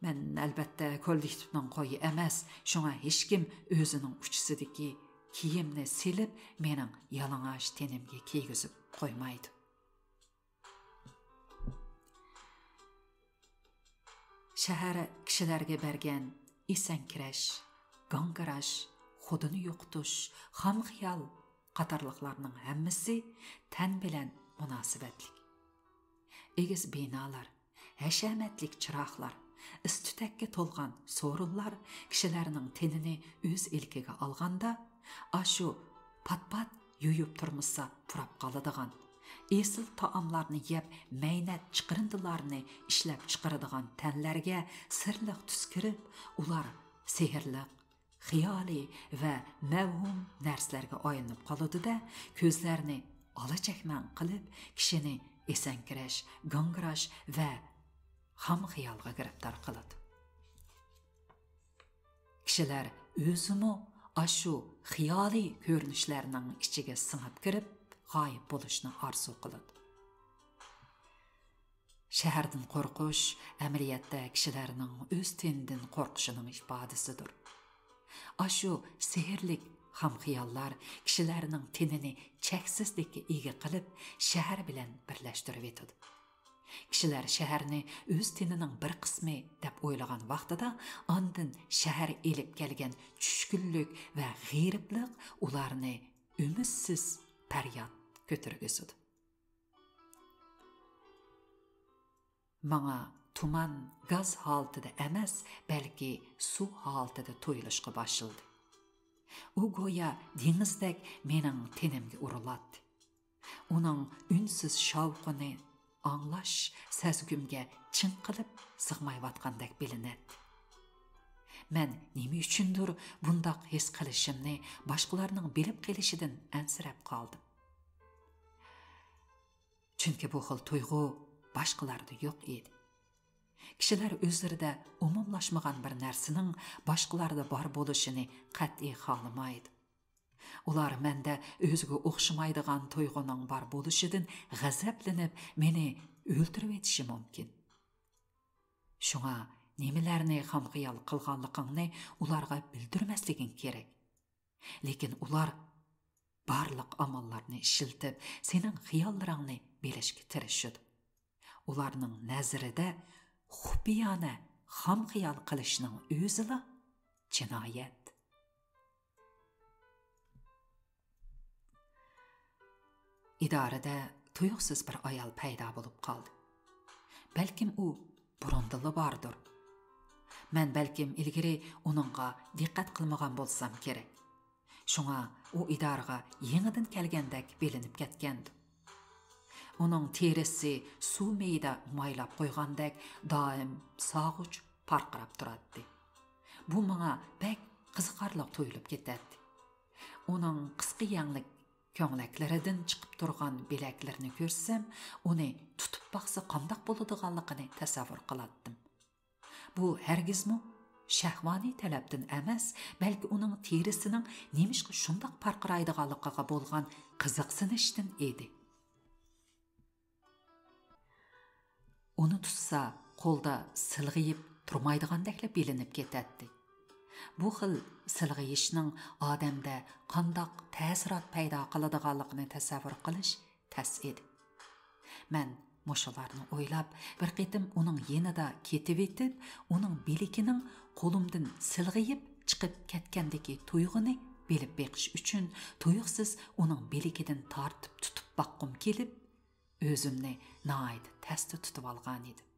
مەن، ئەلۋەتتە، كوللېكتىپنىڭ قويى ئەمەس، شۇڭا ھېچكىم ئۆزىنىڭ ئۇچىسىدىكى كىيىمنى سېلىپ، مېنىڭ يالىڭاچ تېنىمگە كىيگۈزۈپ قويمايدۇ. شەھەر كىشىلەرگە بەرگەن ئېسەڭكىرەش، گاڭگىراش، خۇدىنى يوقىتىش، خام خىيال قاتارلىقلارنىڭ ھەممىسى تەن بىلەن مۇناسىۋەتلىك. ئېگىز بىنالار، ھەشەمەتلىك چىراغلار، ئىس-تۈتەككە تولغان سورۇنلار كىشىلەرنىڭ تېنىنى ئۆز ئىلكىگە ئالغاندا، ئاشۇ پات-پات يۇيۇپ تۇرمىسا پۇراپ قالىدىغان، ئېسىل تائاملارنى يەپ مەينەت چىقىرىندىلارنى ئىشلەپ چىقىرىدىغان تەنلەرگە سىرلىق تۈس كىرىپ، ئۇلار سېھىرلىق، خىيالىي ۋە مەۋھۇم نەرسىلەرگە ئايلىنىپ قالىدۇ-دە، كۆزلەرنى ئالا-چەكمەن قىلىپ، كىشىنى ئېسەڭكىرەش، گاڭگىراش ۋە خام خىيالغا گىرىپتار قىلىدۇ. كىشىلەر ئۆزىمۇ ئاشۇ خىيالىي كۆرۈنۈشلەرنىڭ ئىچىگە سىڭىپ كىرىپ، غايىب بولۇشنى ئارزۇ قىلىدۇ. شەھەردىن قورقۇش ئەمەلىيەتتە كىشىلەرنىڭ ئۆز تېنىدىن قورقۇشىنىڭ ئىپادىسىدۇر. ئاشۇ سېھىرلىك خام خىياللار كىشىلەرنىڭ تېنىنى چەكسىزلىككە ئىگە قىلىپ، شەھەر بىلەن بىرلەشتۈرۈۋېتىدۇ. كىشىلەر شەھەرنى ئۆز تېنىنىڭ بىر قىسمى دەپ ئويلىغان ۋاقتىدا، ئاندىن شەھەر ئېلىپ كەلگەن چۈشكۈنلۈك ۋە غېرىبلىق ئۇلارنى ئۈمىدسىز پەرياد كۆتۈرگۈزىدۇ. ماڭا تۇمان گاز ھالىتىدە ئەمەس، بەلكى سۇ ھالىتىدە تۇيۇلۇشقا باشلىدى. ئۇ گويا دېڭىزدەك مېنىڭ تېنىمگە ئۇرۇلاتتى. ئۇنىڭ ئۈنسىز شاۋقۇنى ئاڭلاش سەزگۈمگە چىڭقىلىپ سىغمايۋاتقاندەك بىلىنەتتى. مەن نېمە ئۈچۈندۇر بۇنداق ھېس قىلىشىمنى باشقىلارنىڭ بىلىپ قېلىشىدىن ئەنسىرەپ قالدىم. چۈنكى بۇ خىل تۇيغۇ باشقىلاردا يوق ئىدى. كىشىلەر ئۆزلىرىدە ئومۇملاشمىغان بىر نەرسىنىڭ باشقىلاردا بار بولۇشىنى قەتئىي خالىمايدۇ. ئۇلار مەندە ئۆزىگە ئوخشىمايدىغان تۇيغۇنىڭ بار بولۇشىدىن غەزەپلىنىپ، مېنى ئۆلتۈرۈۋېتىشى مۇمكىن. شۇڭا نېمىلەرنى خام خىيال قىلغانلىقىڭنى ئۇلارغا بىلدۈرمەسلىكىڭ كېرەك. لېكىن ئۇلار بارلىق ئاماللارنى ئىشلىتىپ، سېنىڭ خىياللىرىڭنى بىلىشكە تىرىشىدۇ. ئۇلارنىڭ نەزىرىدە خۇپىيانە خام خىيال قىلىشنىڭ ئۆزىلا جىنايەت. ئىدارىدە تۇيۇقسىز بىر ئايال پەيدا بولۇپ قالدى. بەلكىم ئۇ بۇرۇندىنلا باردۇر. مەن بەلكىم ئىلگىرى ئۇنىڭغا دىققەت قىلمىغان بولسام كېرەك. شۇڭا ئۇ ئىدارىغا يېڭىدىن كەلگەندەك بىلىنىپ كەتكەنىدى. ئۇنىڭ تېرىسى سۇ مېيىدا مايلاپ قويغاندەك دائىم ساغۇچ پارقىراپ تۇراتتى. بۇ ماڭا بەك قىزىقارلىق تۇيۇلۇپ كېتەتتى. ئۇنىڭ قىسقا يەڭلىك كۆڭلەكلىرىدىن چىقىپ تۇرغان بىلەكلىرىنى كۆرسەم، ئۇنى تۇتۇپ باقسا قانداق بولىدىغانلىقىنى تەسەۋۋۇر قىلاتتىم. بۇ ھەرگىزمۇ شەھۋانىي تەلەپتىن ئەمەس، بەلكى ئۇنىڭ تېرىسىنىڭ نېمىشقا شۇنداق پارقىرايدىغانلىقىغا بولغان قىزىقسىنىشتىن ئىدى. ئۇنى تۇتسا، قولدا سىلغىيىپ تۇرمايدىغاندەكلا بىلىنىپ كېتەتتى. بۇ خىل سىلغىيىشنىڭ ئادەمدە قانداق تەسىرات پەيدا قىلىدىغانلىقىنى تەسەۋۋۇر قىلىش تەس ئىدى. مەن مۇشۇلارنى ئويلاپ، بىر قېتىم ئۇنىڭ يېنىدا كېتىۋېتىپ، ئۇنىڭ بىلىكىنىڭ قولۇمدىن سىلغىيىپ چىقىپ كەتكەندىكى تۇيغۇنى بىلىپ بېقىش ئۈچۈن، تۇيۇقسىز ئۇنىڭ بىلىكىدىن تارتىپ تۇتۇپ باققۇم كېلىپ، ئۆزۈمنى ناھايىتى تەستە تۇتۇۋالغانىدىم.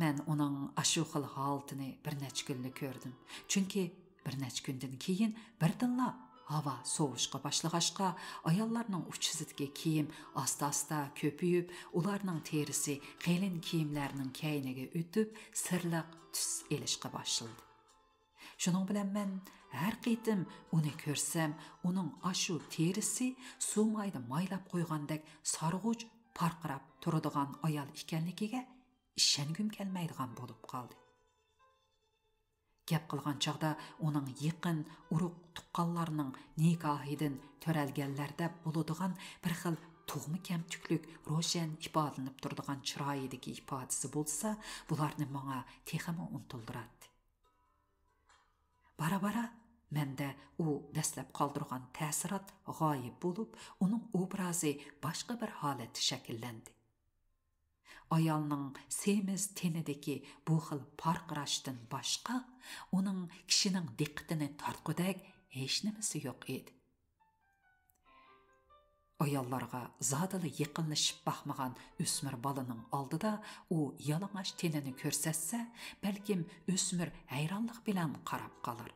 مەن ئۇنىڭ ئاشۇ خىل ھالىتىنى بىر نەچچە كۈنلا كۆردۈم. چۈنكى بىر نەچچە كۈندىن كېيىن بىردىنلا ھاۋا سوۋۇشقا باشلىغاچقا، ئاياللارنىڭ ئۇچىسىدىكى كىيىم ئاستا-ئاستا كۆپىيىپ، ئۇلارنىڭ تېرىسى قېلىن كىيىملەرنىڭ كەينىگە ئۆتۈپ، سىرلىق تۈس ئېلىشقا باشلىدى. شۇنىڭ بىلەن مەن ھەر قېتىم ئۇنى كۆرسەم، ئۇنىڭ ئاشۇ تېرىسى سۇ مايدا مايلاپ قويغاندەك سارغۇچ پارقىراپ تۇرىدىغان ئايال ئىكەنلىكىگە ئىشەنگۈم كەلمەيدىغان بولۇپ قالدى. گەپ قىلغان چاغدا ئۇنىڭ يېقىن ئۇرۇق-تۇغقانلارنىڭ نىكاھىدىن تۆرەلگەنلەردە بولىدىغان بىر خىل تۇغما كەمتۈكلۈك روشەن ئىپادىلىنىپ تۇرىدىغان چىرايىدىكى ئىپادىسى بولسا، بۇلارنى ماڭا تېخىمۇ ئۇنتۇلدۇراتتى. بارا-بارا مەندە ئۇ دەسلەپ قالدۇرغان تەسىرات غايىب بولۇپ، ئۇنىڭ ئوبرازى باشقا بىر ھالەتتە شەكىللەندى. ئايالنىڭ سېمىز تېنىدىكى بۇ خىل پارقىراشتىن باشقا، ئۇنىڭ كىشىنىڭ دىققىتىنى تارتقۇدەك ھېچنېمىسى يوق ئىدى. ئاياللارغا زادىلا يېقىنلىشىپ باقمىغان ئۆسمۈر بالىنىڭ ئالدىدا ئۇ يالىڭاچ تېنىنى كۆرسەتسە، بەلكىم ئۆسمۈر ھەيرانلىق بىلەن قاراپ قالار.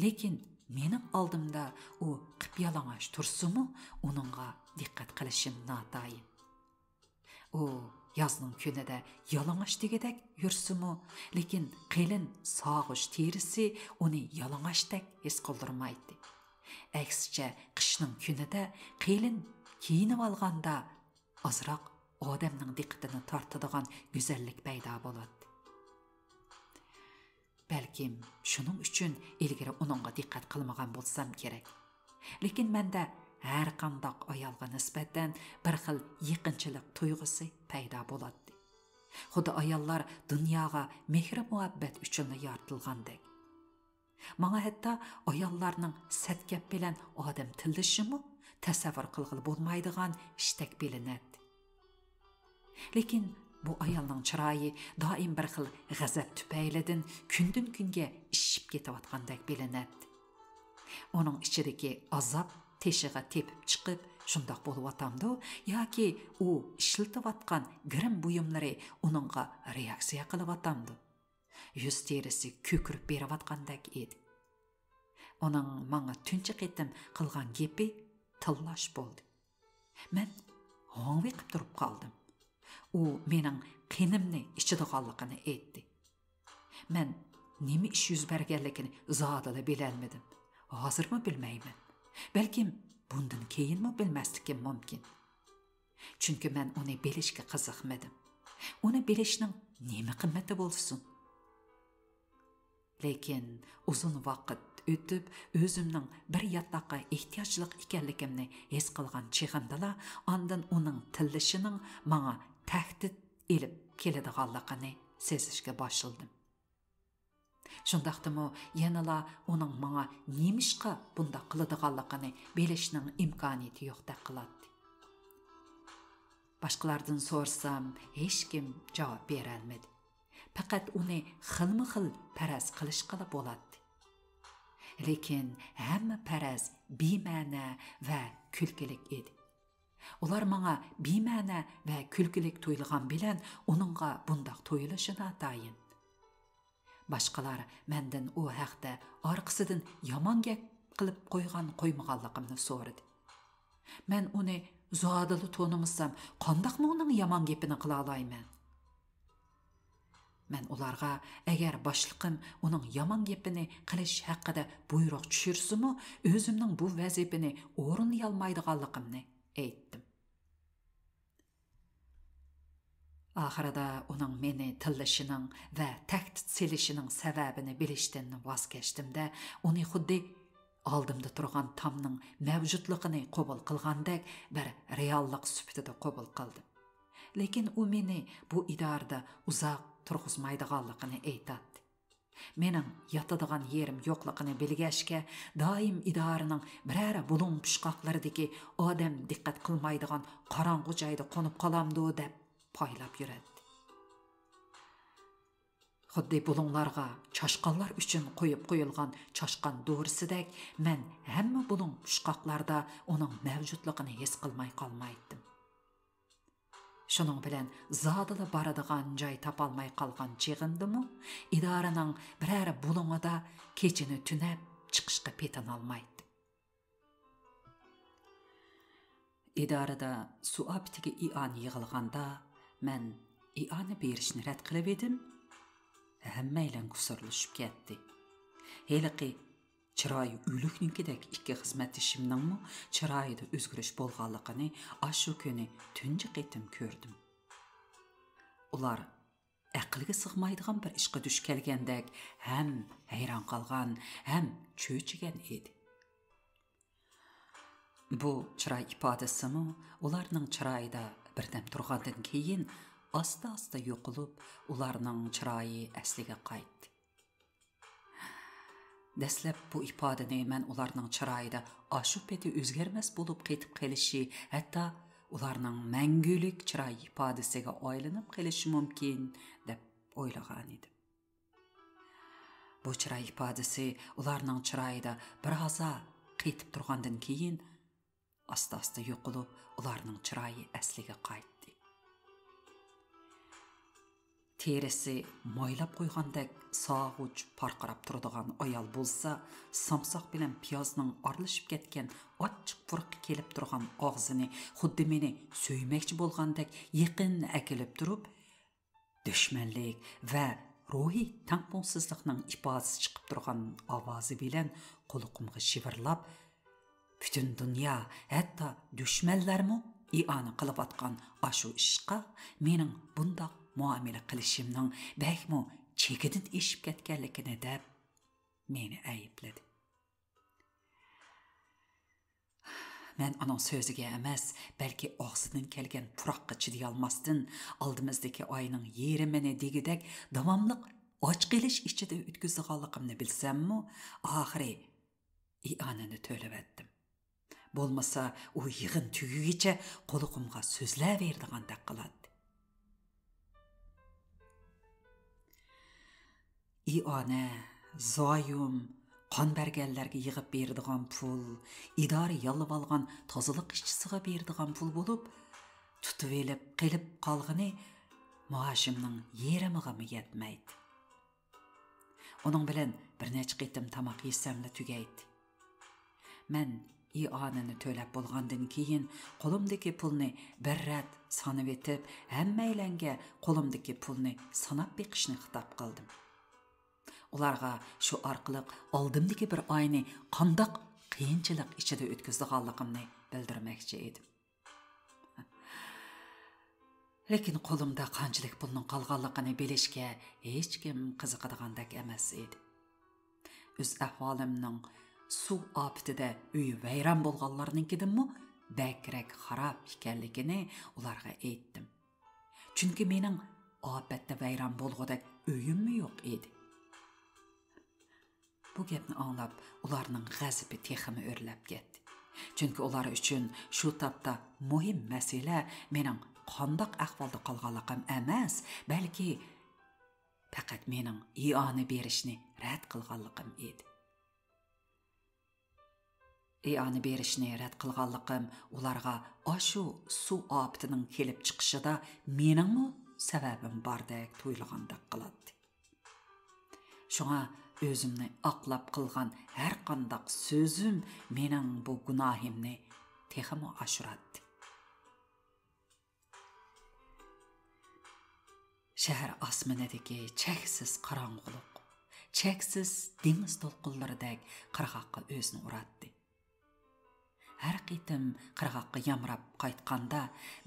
لېكىن مېنىڭ ئالدىمدا ئۇ قىپيالىڭاچ تۇرسىمۇ، ئۇنىڭغا دىققەت قىلىشىم ناتايىن. ئۇ يازنىڭ كۈنىدە يالىڭاچ دېگۈدەك يۈرسىمۇ، لېكىن قېلىن ساغۇچ تېرىسى ئۇنى يالىڭاچتەك ھېس قىلدۇرمايتتى. ئەكسىچە، قىشنىڭ كۈنىدە قېلىن كىيىنىۋالغاندا ئازراق ئادەمنىڭ دىققىتىنى تارتىدىغان گۈزەللىك پەيدا بولاتتى. بەلكىم شۇنىڭ ئۈچۈن ئىلگىرى ئۇنىڭغا دىققەت قىلمىغان بولسام كېرەك. لېكىن مەندە ھەرقانداق ئايالغا نىسبەتەن بىر خىل يېقىنچىلىق تۇيغۇسى پەيدا بولاتتى. خۇددى ئاياللار دۇنياغا مېھرى-مۇھەببەت ئۈچۈنلا يارىتىلغاندەك. ماڭا ھەتتا ئاياللارنىڭ سەت گەپ بىلەن ئادەم تىللىشىمۇ تەسەۋۋۇر قىلغىلى بولمايدىغان ئىشتەك بىلىنەتتى. لېكىن بۇ ئايالنىڭ چىرايى دائىم بىر خىل غەزەپ تۈپەيلىدىن كۈندىن-كۈنگە ئىششىپ كېتىۋاتقاندەك بىلىنەتتى. ئۇنىڭ ئىچىدىكى ئازاب تېشىغا تېپىپ چىقىپ شۇنداق بولۇۋاتامدۇ ياكى ئۇ ئىشلىتىۋاتقان گىرىم بۇيۇملىرى ئۇنىڭغا رېئاكسىيە قىلىۋاتامدۇ؟ يۈز تېرىسى كۆكىرىپ بېرىۋاتقاندەك ئىدى. ئۇنىڭ ماڭا تۇنجى قېتىم قىلغان گېپى تىللاش بولدى. مەن ھاڭۋېقىپ تۇرۇپ قالدىم. ئۇ مېنىڭ قېنىمنى ئىچىدىغانلىقىنى ئېيتتى. مەن نېمە ئىش يۈز بەرگەنلىكىنى زادىلا بىلەلمىدىم. ھازىرمۇ بىلمەيمەن. بەلكىم بۇندىن كېيىنمۇ بىلمەسلىكىم مۇمكىن. چۈنكى مەن ئۇنى بىلىشكە قىزىقمىدىم. ئۇنى بىلىشنىڭ نېمە قىممىتى بولسۇن؟ لېكىن ئۇزۇن ۋاقىت ئۆتۈپ، ئۆزۈمنىڭ بىر ياتاققا ئېھتىياجلىق ئىكەنلىكىمنى ھېس قىلغان چېغىمدىلا، ئاندىن ئۇنىڭ تىللىشىنىڭ ماڭا تەھدىت ئېلىپ كېلىدىغانلىقىنى سېزىشكە باشلىدىم. شۇنداقتىمۇ يەنىلا ئۇنىڭ ماڭا نېمىشقا بۇنداق قىلىدىغانلىقىنى بىلىشنىڭ ئىمكانىيىتى يوقتەك قىلاتتى. باشقىلاردىن سورىسام، ھېچكىم جاۋاب بېرەلمىدى. پەقەت ئۇنى خىلمۇ خىل پەرەز قىلىشقىلا بولاتتى. لېكىن ھەممە پەرەز بىمەنە ۋە كۈلكىلىك ئىدى. ئۇلار ماڭا بىمەنە ۋە كۈلكىلىك تۇيۇلغان بىلەن ئۇنىڭغا بۇنداق تۇيۇلۇشى ناتايىن. باشقىلار مەندىن ئۇ ھەقتە ئارقىسىدىن يامان گەپ قىلىپ قويغان قويمىغانلىقىمنى سورىدى. مەن ئۇنى زادىلا تونۇمىسام، قانداقمۇ ئۇنىڭ يامان گېپىنى قىلالايمەن؟ مەن ئۇلارغا، ئەگەر باشلىقىم ئۇنىڭ يامان گېپىنى قىلىش ھەققىدە بۇيرۇق چۈشۈرسىمۇ، ئۆزۈمنىڭ بۇ ۋەزىپىنى ئورۇندىيالمايدىغانلىقىمنى ئېيتتىم. ئاخىرىدا ئۇنىڭ مېنى تىللىشىنىڭ ۋە تەھدىت سېلىشىنىڭ سەۋەبىنى بىلىشتىن ۋاز كەچتىم-دە، ئۇنى خۇددى ئالدىمدا تۇرغان تامنىڭ مەۋجۇتلۇقىنى قوبۇل قىلغاندەك بىر رېئاللىق سۈپىتىدە قوبۇل قىلدىم. لېكىن ئۇ مېنى بۇ ئىدارىدە ئۇزاق تۇرغۇزمايدىغانلىقىنى ئېيتاتتى. مېنىڭ ياتىدىغان يېرىم يوقلۇقىنى بىلگەچكە، دائىم ئىدارىنىڭ بىرەر بۇلۇڭ پۇچقاقلىرىدىكى ئادەم دىققەت قىلمايدىغان قاراڭغۇ جايدا قونۇپ قالامدۇ دەپ پايلاپ يۈرەتتى. خۇددى بۇلۇڭلارغا چاشقانلار ئۈچۈن قويۇپ قويۇلغان چاشقان دورىسىدەك، مەن ھەممە بۇلۇڭ پۇچقاقلاردا ئۇنىڭ مەۋجۇتلۇقىنى ھېس قىلماي قالمايتتىم. شۇنىڭ بىلەن زادىلا بارىدىغان جاي تاپالماي قالغان چېغىمدىمۇ، ئىدارىنىڭ بىرەر بۇلۇڭىدا كېچىنى تۈنەپ چىقىشقا پېتىنالمايتتىم. ئىدارىدە سۇ ئاپىتىگە ئىئانە يىغىلغاندا، مەن ئىئانە بېرىشنى رەت قىلىۋىدىم. ھەممەيلەن كۇسۇرلىشىپ كەتتى. ھېلىقى چىرايى ئۆلۈكنىڭكىدەك ئىككى خىزمەتدىشىمنىڭمۇ چىرايىدا ئۆزگىرىش بولغانلىقىنى ئاشۇ كۈنى تۇنجى قېتىم كۆردۈم. ئۇلار ئەقىلگە سىغمايدىغان بىر ئىشقا دۇچ كەلگەندەك ھەم ھەيران قالغان، ھەم چۆچۈگەن ئىدى. بۇ چىراي ئىپادىسىمۇ ئۇلارنىڭ چىرايىدا بىردەم تۇرغاندىن كېيىن ئاستا-ئاستا يوقىلىپ، ئۇلارنىڭ چىرايى ئەسلىگە قايتتى. دەسلەپ بۇ ئىپادىنى مەن ئۇلارنىڭ چىرايىدا ئاشۇ پېتى ئۆزگەرمەس بولۇپ قېتىپ قېلىشى، ھەتتا ئۇلارنىڭ مەڭگۈلۈك چىراي ئىپادىسىگە ئايلىنىپ قېلىشى مۇمكىن، دەپ ئويلىغانىدىم. بۇ چىراي ئىپادىسى ئۇلارنىڭ چىرايىدا بىر ھازا قېتىپ تۇرغاندىن كېيىن، ئاستا-ئاستا يوقىلىپ، ئۇلارنىڭ چىرايى ئەسلىگە قايتتى. تېرىسى مايلاپ قويغاندەك ساغۇچ پارقىراپ تۇرىدىغان ئايال بولسا، سامساق بىلەن پىيازنىڭ ئارىلىشىپ كەتكەن ئاچچىق پۇرىقى كېلىپ تۇرغان ئاغزىنى خۇددى مېنى سۆيمەكچى بولغاندەك يېقىن ئەكېلىپ تۇرۇپ، دۈشمەنلىك ۋە روھىي تەڭپۇڭسىزلىقنىڭ ئىپادىسى چىقىپ تۇرغان ئاۋازى بىلەن قۇلىقىمغا شىۋىرلاپ، پۈتۈن دۇنيا، ھەتتا دۈشمەنلەرمۇ ئىئانە قىلىۋاتقان ئاشۇ ئىشقا مېنىڭ بۇنداق مۇئامىلە قىلىشىمنىڭ بەكمۇ چېكىدىن ئېشىپ كەتكەنلىكىنى دەپ، مېنى ئەيىبلىدى. مەن ئۇنىڭ سۆزىگە ئەمەس، بەلكى ئاغزىدىن كەلگەن پۇراققا چىدىيالماستىن، ئالدىمىزدىكى ئاينىڭ يېرىمىنى دېگۈدەك داۋاملىق ئاچ قېلىش ئىچىدە ئۆتكۈزىدىغانلىقىمنى بىلسەممۇ، ئاخىرى ئىئانىنى تۆلىۋەتتىم. بولمىسا، ئۇ يىغىن تۈگىگىچە قۇلىقىمغا سۆزلەۋېرىدىغاندەك قىلاتتى. ئىئانە، زايوم، قان بەرگەنلەرگە يىغىپ بېرىدىغان پۇل، ئىدارە ياللىۋالغان تازىلىق ئىشچىسىغا بېرىدىغان پۇل بولۇپ، تۇتۇۋېلىپ قېلىپ قالغىنى مائاشىمنىڭ يېرىمىغىمۇ يەتمەيتتى. ئۇنىڭ بىلەن بىر نەچچە قېتىم تاماق يېسەملا تۈگەيتتى. مەن ئىئانىنى تۆلەپ بولغاندىن كېيىن، قولۇمدىكى پۇلنى بىر رەت سانىۋېتىپ، ھەممەيلەنگە قولۇمدىكى پۇلنى ساناپ بېقىشنى خىتاب قىلدىم. ئۇلارغا شۇ ئارقىلىق ئالدىمدىكى بىر ئاينى قانداق قىيىنچىلىق ئىچىدە ئۆتكۈزىدىغانلىقىمنى بىلدۈرمەكچى ئىدىم. لېكىن قولۇمدا قانچىلىك پۇلنىڭ قالغانلىقىنى بىلىشكە ھېچكىم قىزىقىدىغاندەك ئەمەس ئىدى. ئۆز ئەھۋالىمنىڭ سۇ ئاپىتىدە ئۆيى ۋەيران بولغانلارنىڭكىدىنمۇ بەكرەك خاراب ئىكەنلىكىنى ئۇلارغا ئېيتتىم. چۈنكى مېنىڭ ئاپەتتە ۋەيران بولغۇدەك ئۆيۈممۇ يوق ئىدى. بۇ گەپنى ئاڭلاپ، ئۇلارنىڭ غەزىپى تېخىمۇ ئۆرلەپ كەتتى. چۈنكى ئۇلار ئۈچۈن شۇ تاپتا مۇھىم مەسىلە مېنىڭ قانداق ئەھۋالدا قالغانلىقىم ئەمەس، بەلكى پەقەت مېنىڭ ئىئانە بېرىشنى رەت قىلغانلىقىم ئىدى. ئىئانە بېرىشنى رەت قىلغانلىقىم ئۇلارغا ئاشۇ سۇ ئاپىتىنىڭ كېلىپ چىقىشىدا مېنىڭمۇ سەۋەبىم باردەك تۇيۇلغاندەك قىلاتتى. شۇڭا ئۆزۈمنى ئاقلاپ قىلغان ھەرقانداق سۆزۈم مېنىڭ بۇ گۇناھىمنى تېخىمۇ ئاشۇراتتى. شەھەر ئاسمىنىدىكى چەكسىز قاراڭغۇلۇق، چەكسىز دېڭىز دولقۇنلىرىدەك قىرغاققا ئۆزىنى ئۇراتتى. ھەر قېتىم قىرغاققا يامراپ قايتقاندا،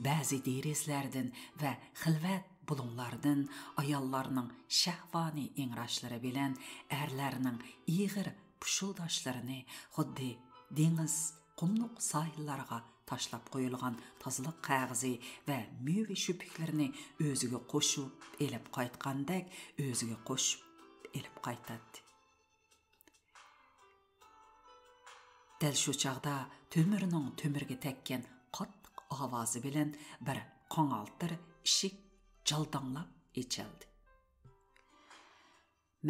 بەزى دېرىزىلەردىن ۋە خىلۋەت بۇلۇڭلاردىن ئاياللارنىڭ شەھۋانىي ئىڭراشلىرى بىلەن ئەرلەرنىڭ ئېغىر پۇشۇلداشلىرىنى خۇددى دېڭىز، قۇملۇق ساھىللارغا تاشلاپ قويۇلغان تازىلىق قەغىزى ۋە مېۋە شۈپۈكلىرىنى ئۆزىگە قوشۇپ ئېلىپ قايتقاندەك ئۆزىگە قوشۇپ ئېلىپ قايتاتتى. دەل شۇ چاغدا تۆمۈرنىڭ تۆمۈرگە تەگكەن قاتتىق ئاۋازى بىلەن بىر قاڭالتىر ئىشىك جالداڭلاپ ئېچىلدى.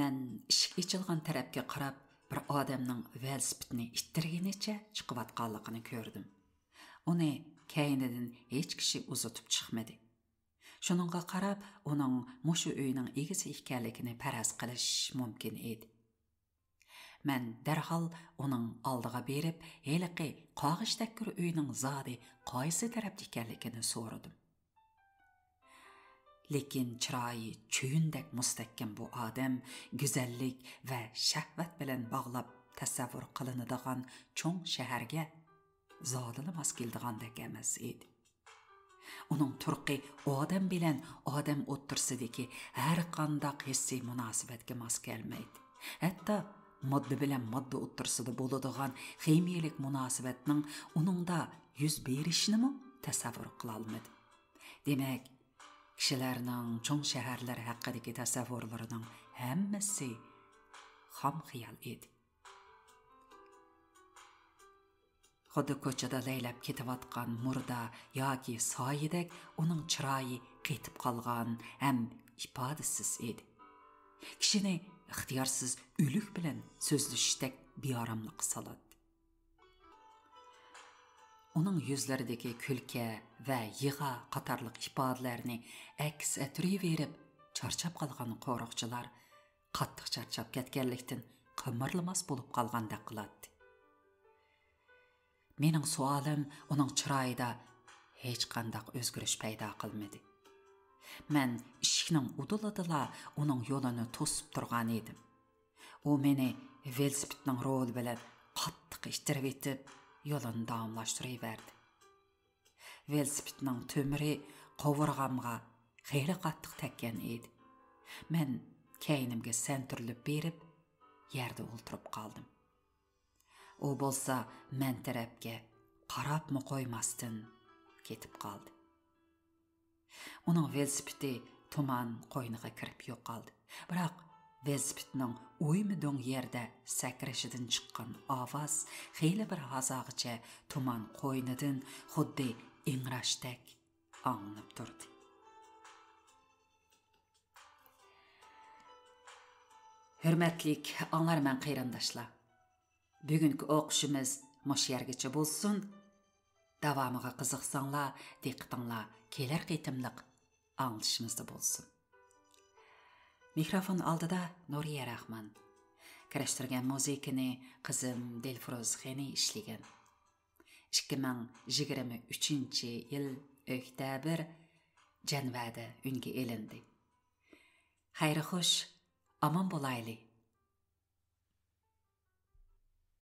مەن ئىشىك ئېچىلغان تەرەپكە قاراپ، بىر ئادەمنىڭ ۋېلىسىپىتنى ئىتتىرگىنىچە چىقىۋاتقانلىقىنى كۆردۈم. ئۇنى كەينىدىن ھېچ كىشى ئۇزىتىپ چىقمىدى. شۇنىڭغا قاراپ، ئۇنىڭ مۇشۇ ئۆينىڭ ئىگىسى ئىكەنلىكىنى پەرەز قىلىش مۇمكىن ئىدى. مەن دەرھال ئۇنىڭ ئالدىغا بېرىپ، ھېلىقى قاغىش تەككۈر ئۆينىڭ زادى قايسى تەرەپتە ئىكەنلىكىنى سورىدىم. لېكىن چىرايى چۆگۈندەك مۇستەھكەم بۇ ئادەم گۈزەللىك ۋە شەھۋەت بىلەن باغلاپ تەسەۋۋۇر قىلىنىدىغان چوڭ شەھەرگە زادىلا ماس كېلىدىغاندەك ئەمەس ئىدى. ئۇنىڭ تۇرقى ئادەم بىلەن ئادەم ئوتتۇرىسىدىكى ھەر قانداق ھېسسىي مۇناسىۋەتكە ماس كەلمەيدۇ. ھەتتا ماددا بىلەن ماددا ئوتتۇرىسىدا بولىدىغان خىمىيەلىك مۇناسىۋەتنىڭ ئۇنىڭدا يۈز بېرىشىنىمۇ تەسەۋۋۇر قىلالمىدىم. دېمەك، كىشىلەرنىڭ چوڭ شەھەرلەر ھەققىدىكى تەسەۋۋۇرلىرىنىڭ ھەممىسى خام خىيال ئىدى. خۇددى كوچىدا لەيلەپ كېتىۋاتقان مۇردا ياكى سايىدەك ئۇنىڭ چىرايى قېتىپ قالغان ھەم ئىپادىسىز ئىدى. كىشىنى ئىختىيارسىز ئۆلۈك بىلەن سۆزلىشىشتەك بىئاراملىققا سالاتتى. ئۇنىڭ يۈزلىرىدىكى كۈلكە ۋە يىغا قاتارلىق ئىپادىلەرنى ئەكس ئەتۈرۈۋېرىپ، چارچاپ قالغان قورۇقچىلار قاتتىق چارچاپ كەتكەنلىكتىن قىمىرلىماس بولۇپ قالغاندەك قىلاتتى. مېنىڭ سوئالىم ئۇنىڭ چىرايىدا ھېچقانداق ئۆزگىرىش پەيدا قىلمىدى. مەن ئىشىكنىڭ ئۇدۇلىدىلا ئۇنىڭ يولىنى توسۇپ تۇرغان ئىدىم. ئۇ مېنى ۋېلىسىپىتنىڭ رولى بىلەن قاتتىق ئىتتىرىۋېتىپ، يولىنى داۋاملاشتۇرۇۋەردى. ۋېلىسىپىتنىڭ تۆمۈرى قوۋۇرغامغا خېلى قاتتىق تەگكەن ئىدى. مەن كەينىمگە سەنتۈرۈلۈپ بېرىپ، يەردە ئولتۇرۇپ قالدىم. ئۇ بولسا مەن تەرەپكە قاراپمۇ قويماستىن كېتىپ قالدى. ئۇنىڭ ۋېلىسىپىتى تۇمان قوينىغا كىرىپ يوقالدى. بىراق ۋېلىسىپىتنىڭ ئويما-دۆڭ يەردە سەكرىشىدىن چىققان ئاۋاز خېلى بىر ھازاغىچە تۇمان قوينىدىن خۇددى ئىڭراشتەك ئاڭلىنىپ تۇردى. ھۆرمەتلىك ئاڭلارمەن قېرىنداشلار! بۈگۈنكى ئوقۇشىمىز مۇشۇ يەرگىچە بولسۇن. داۋامىغا قىزىقساڭلار، دىققىتىڭلار كېلەر قېتىملىق ئاڭلىتىشىمىزدا بولسۇن. مىكروفون ئالدىدا نۇرىيە راخمان. كىرىشتۈرگەن مۇزىكىنى قىزىم دىلفۇرۇز خېنى ئىشلىگەن. ئىككى مىڭ يىگىرمە ئۈچىنچى يىل ئۆكتەبىر، جەنۋەدە ئۈنگە ئېلىندى. خەير خوش، ئامان بولايلى،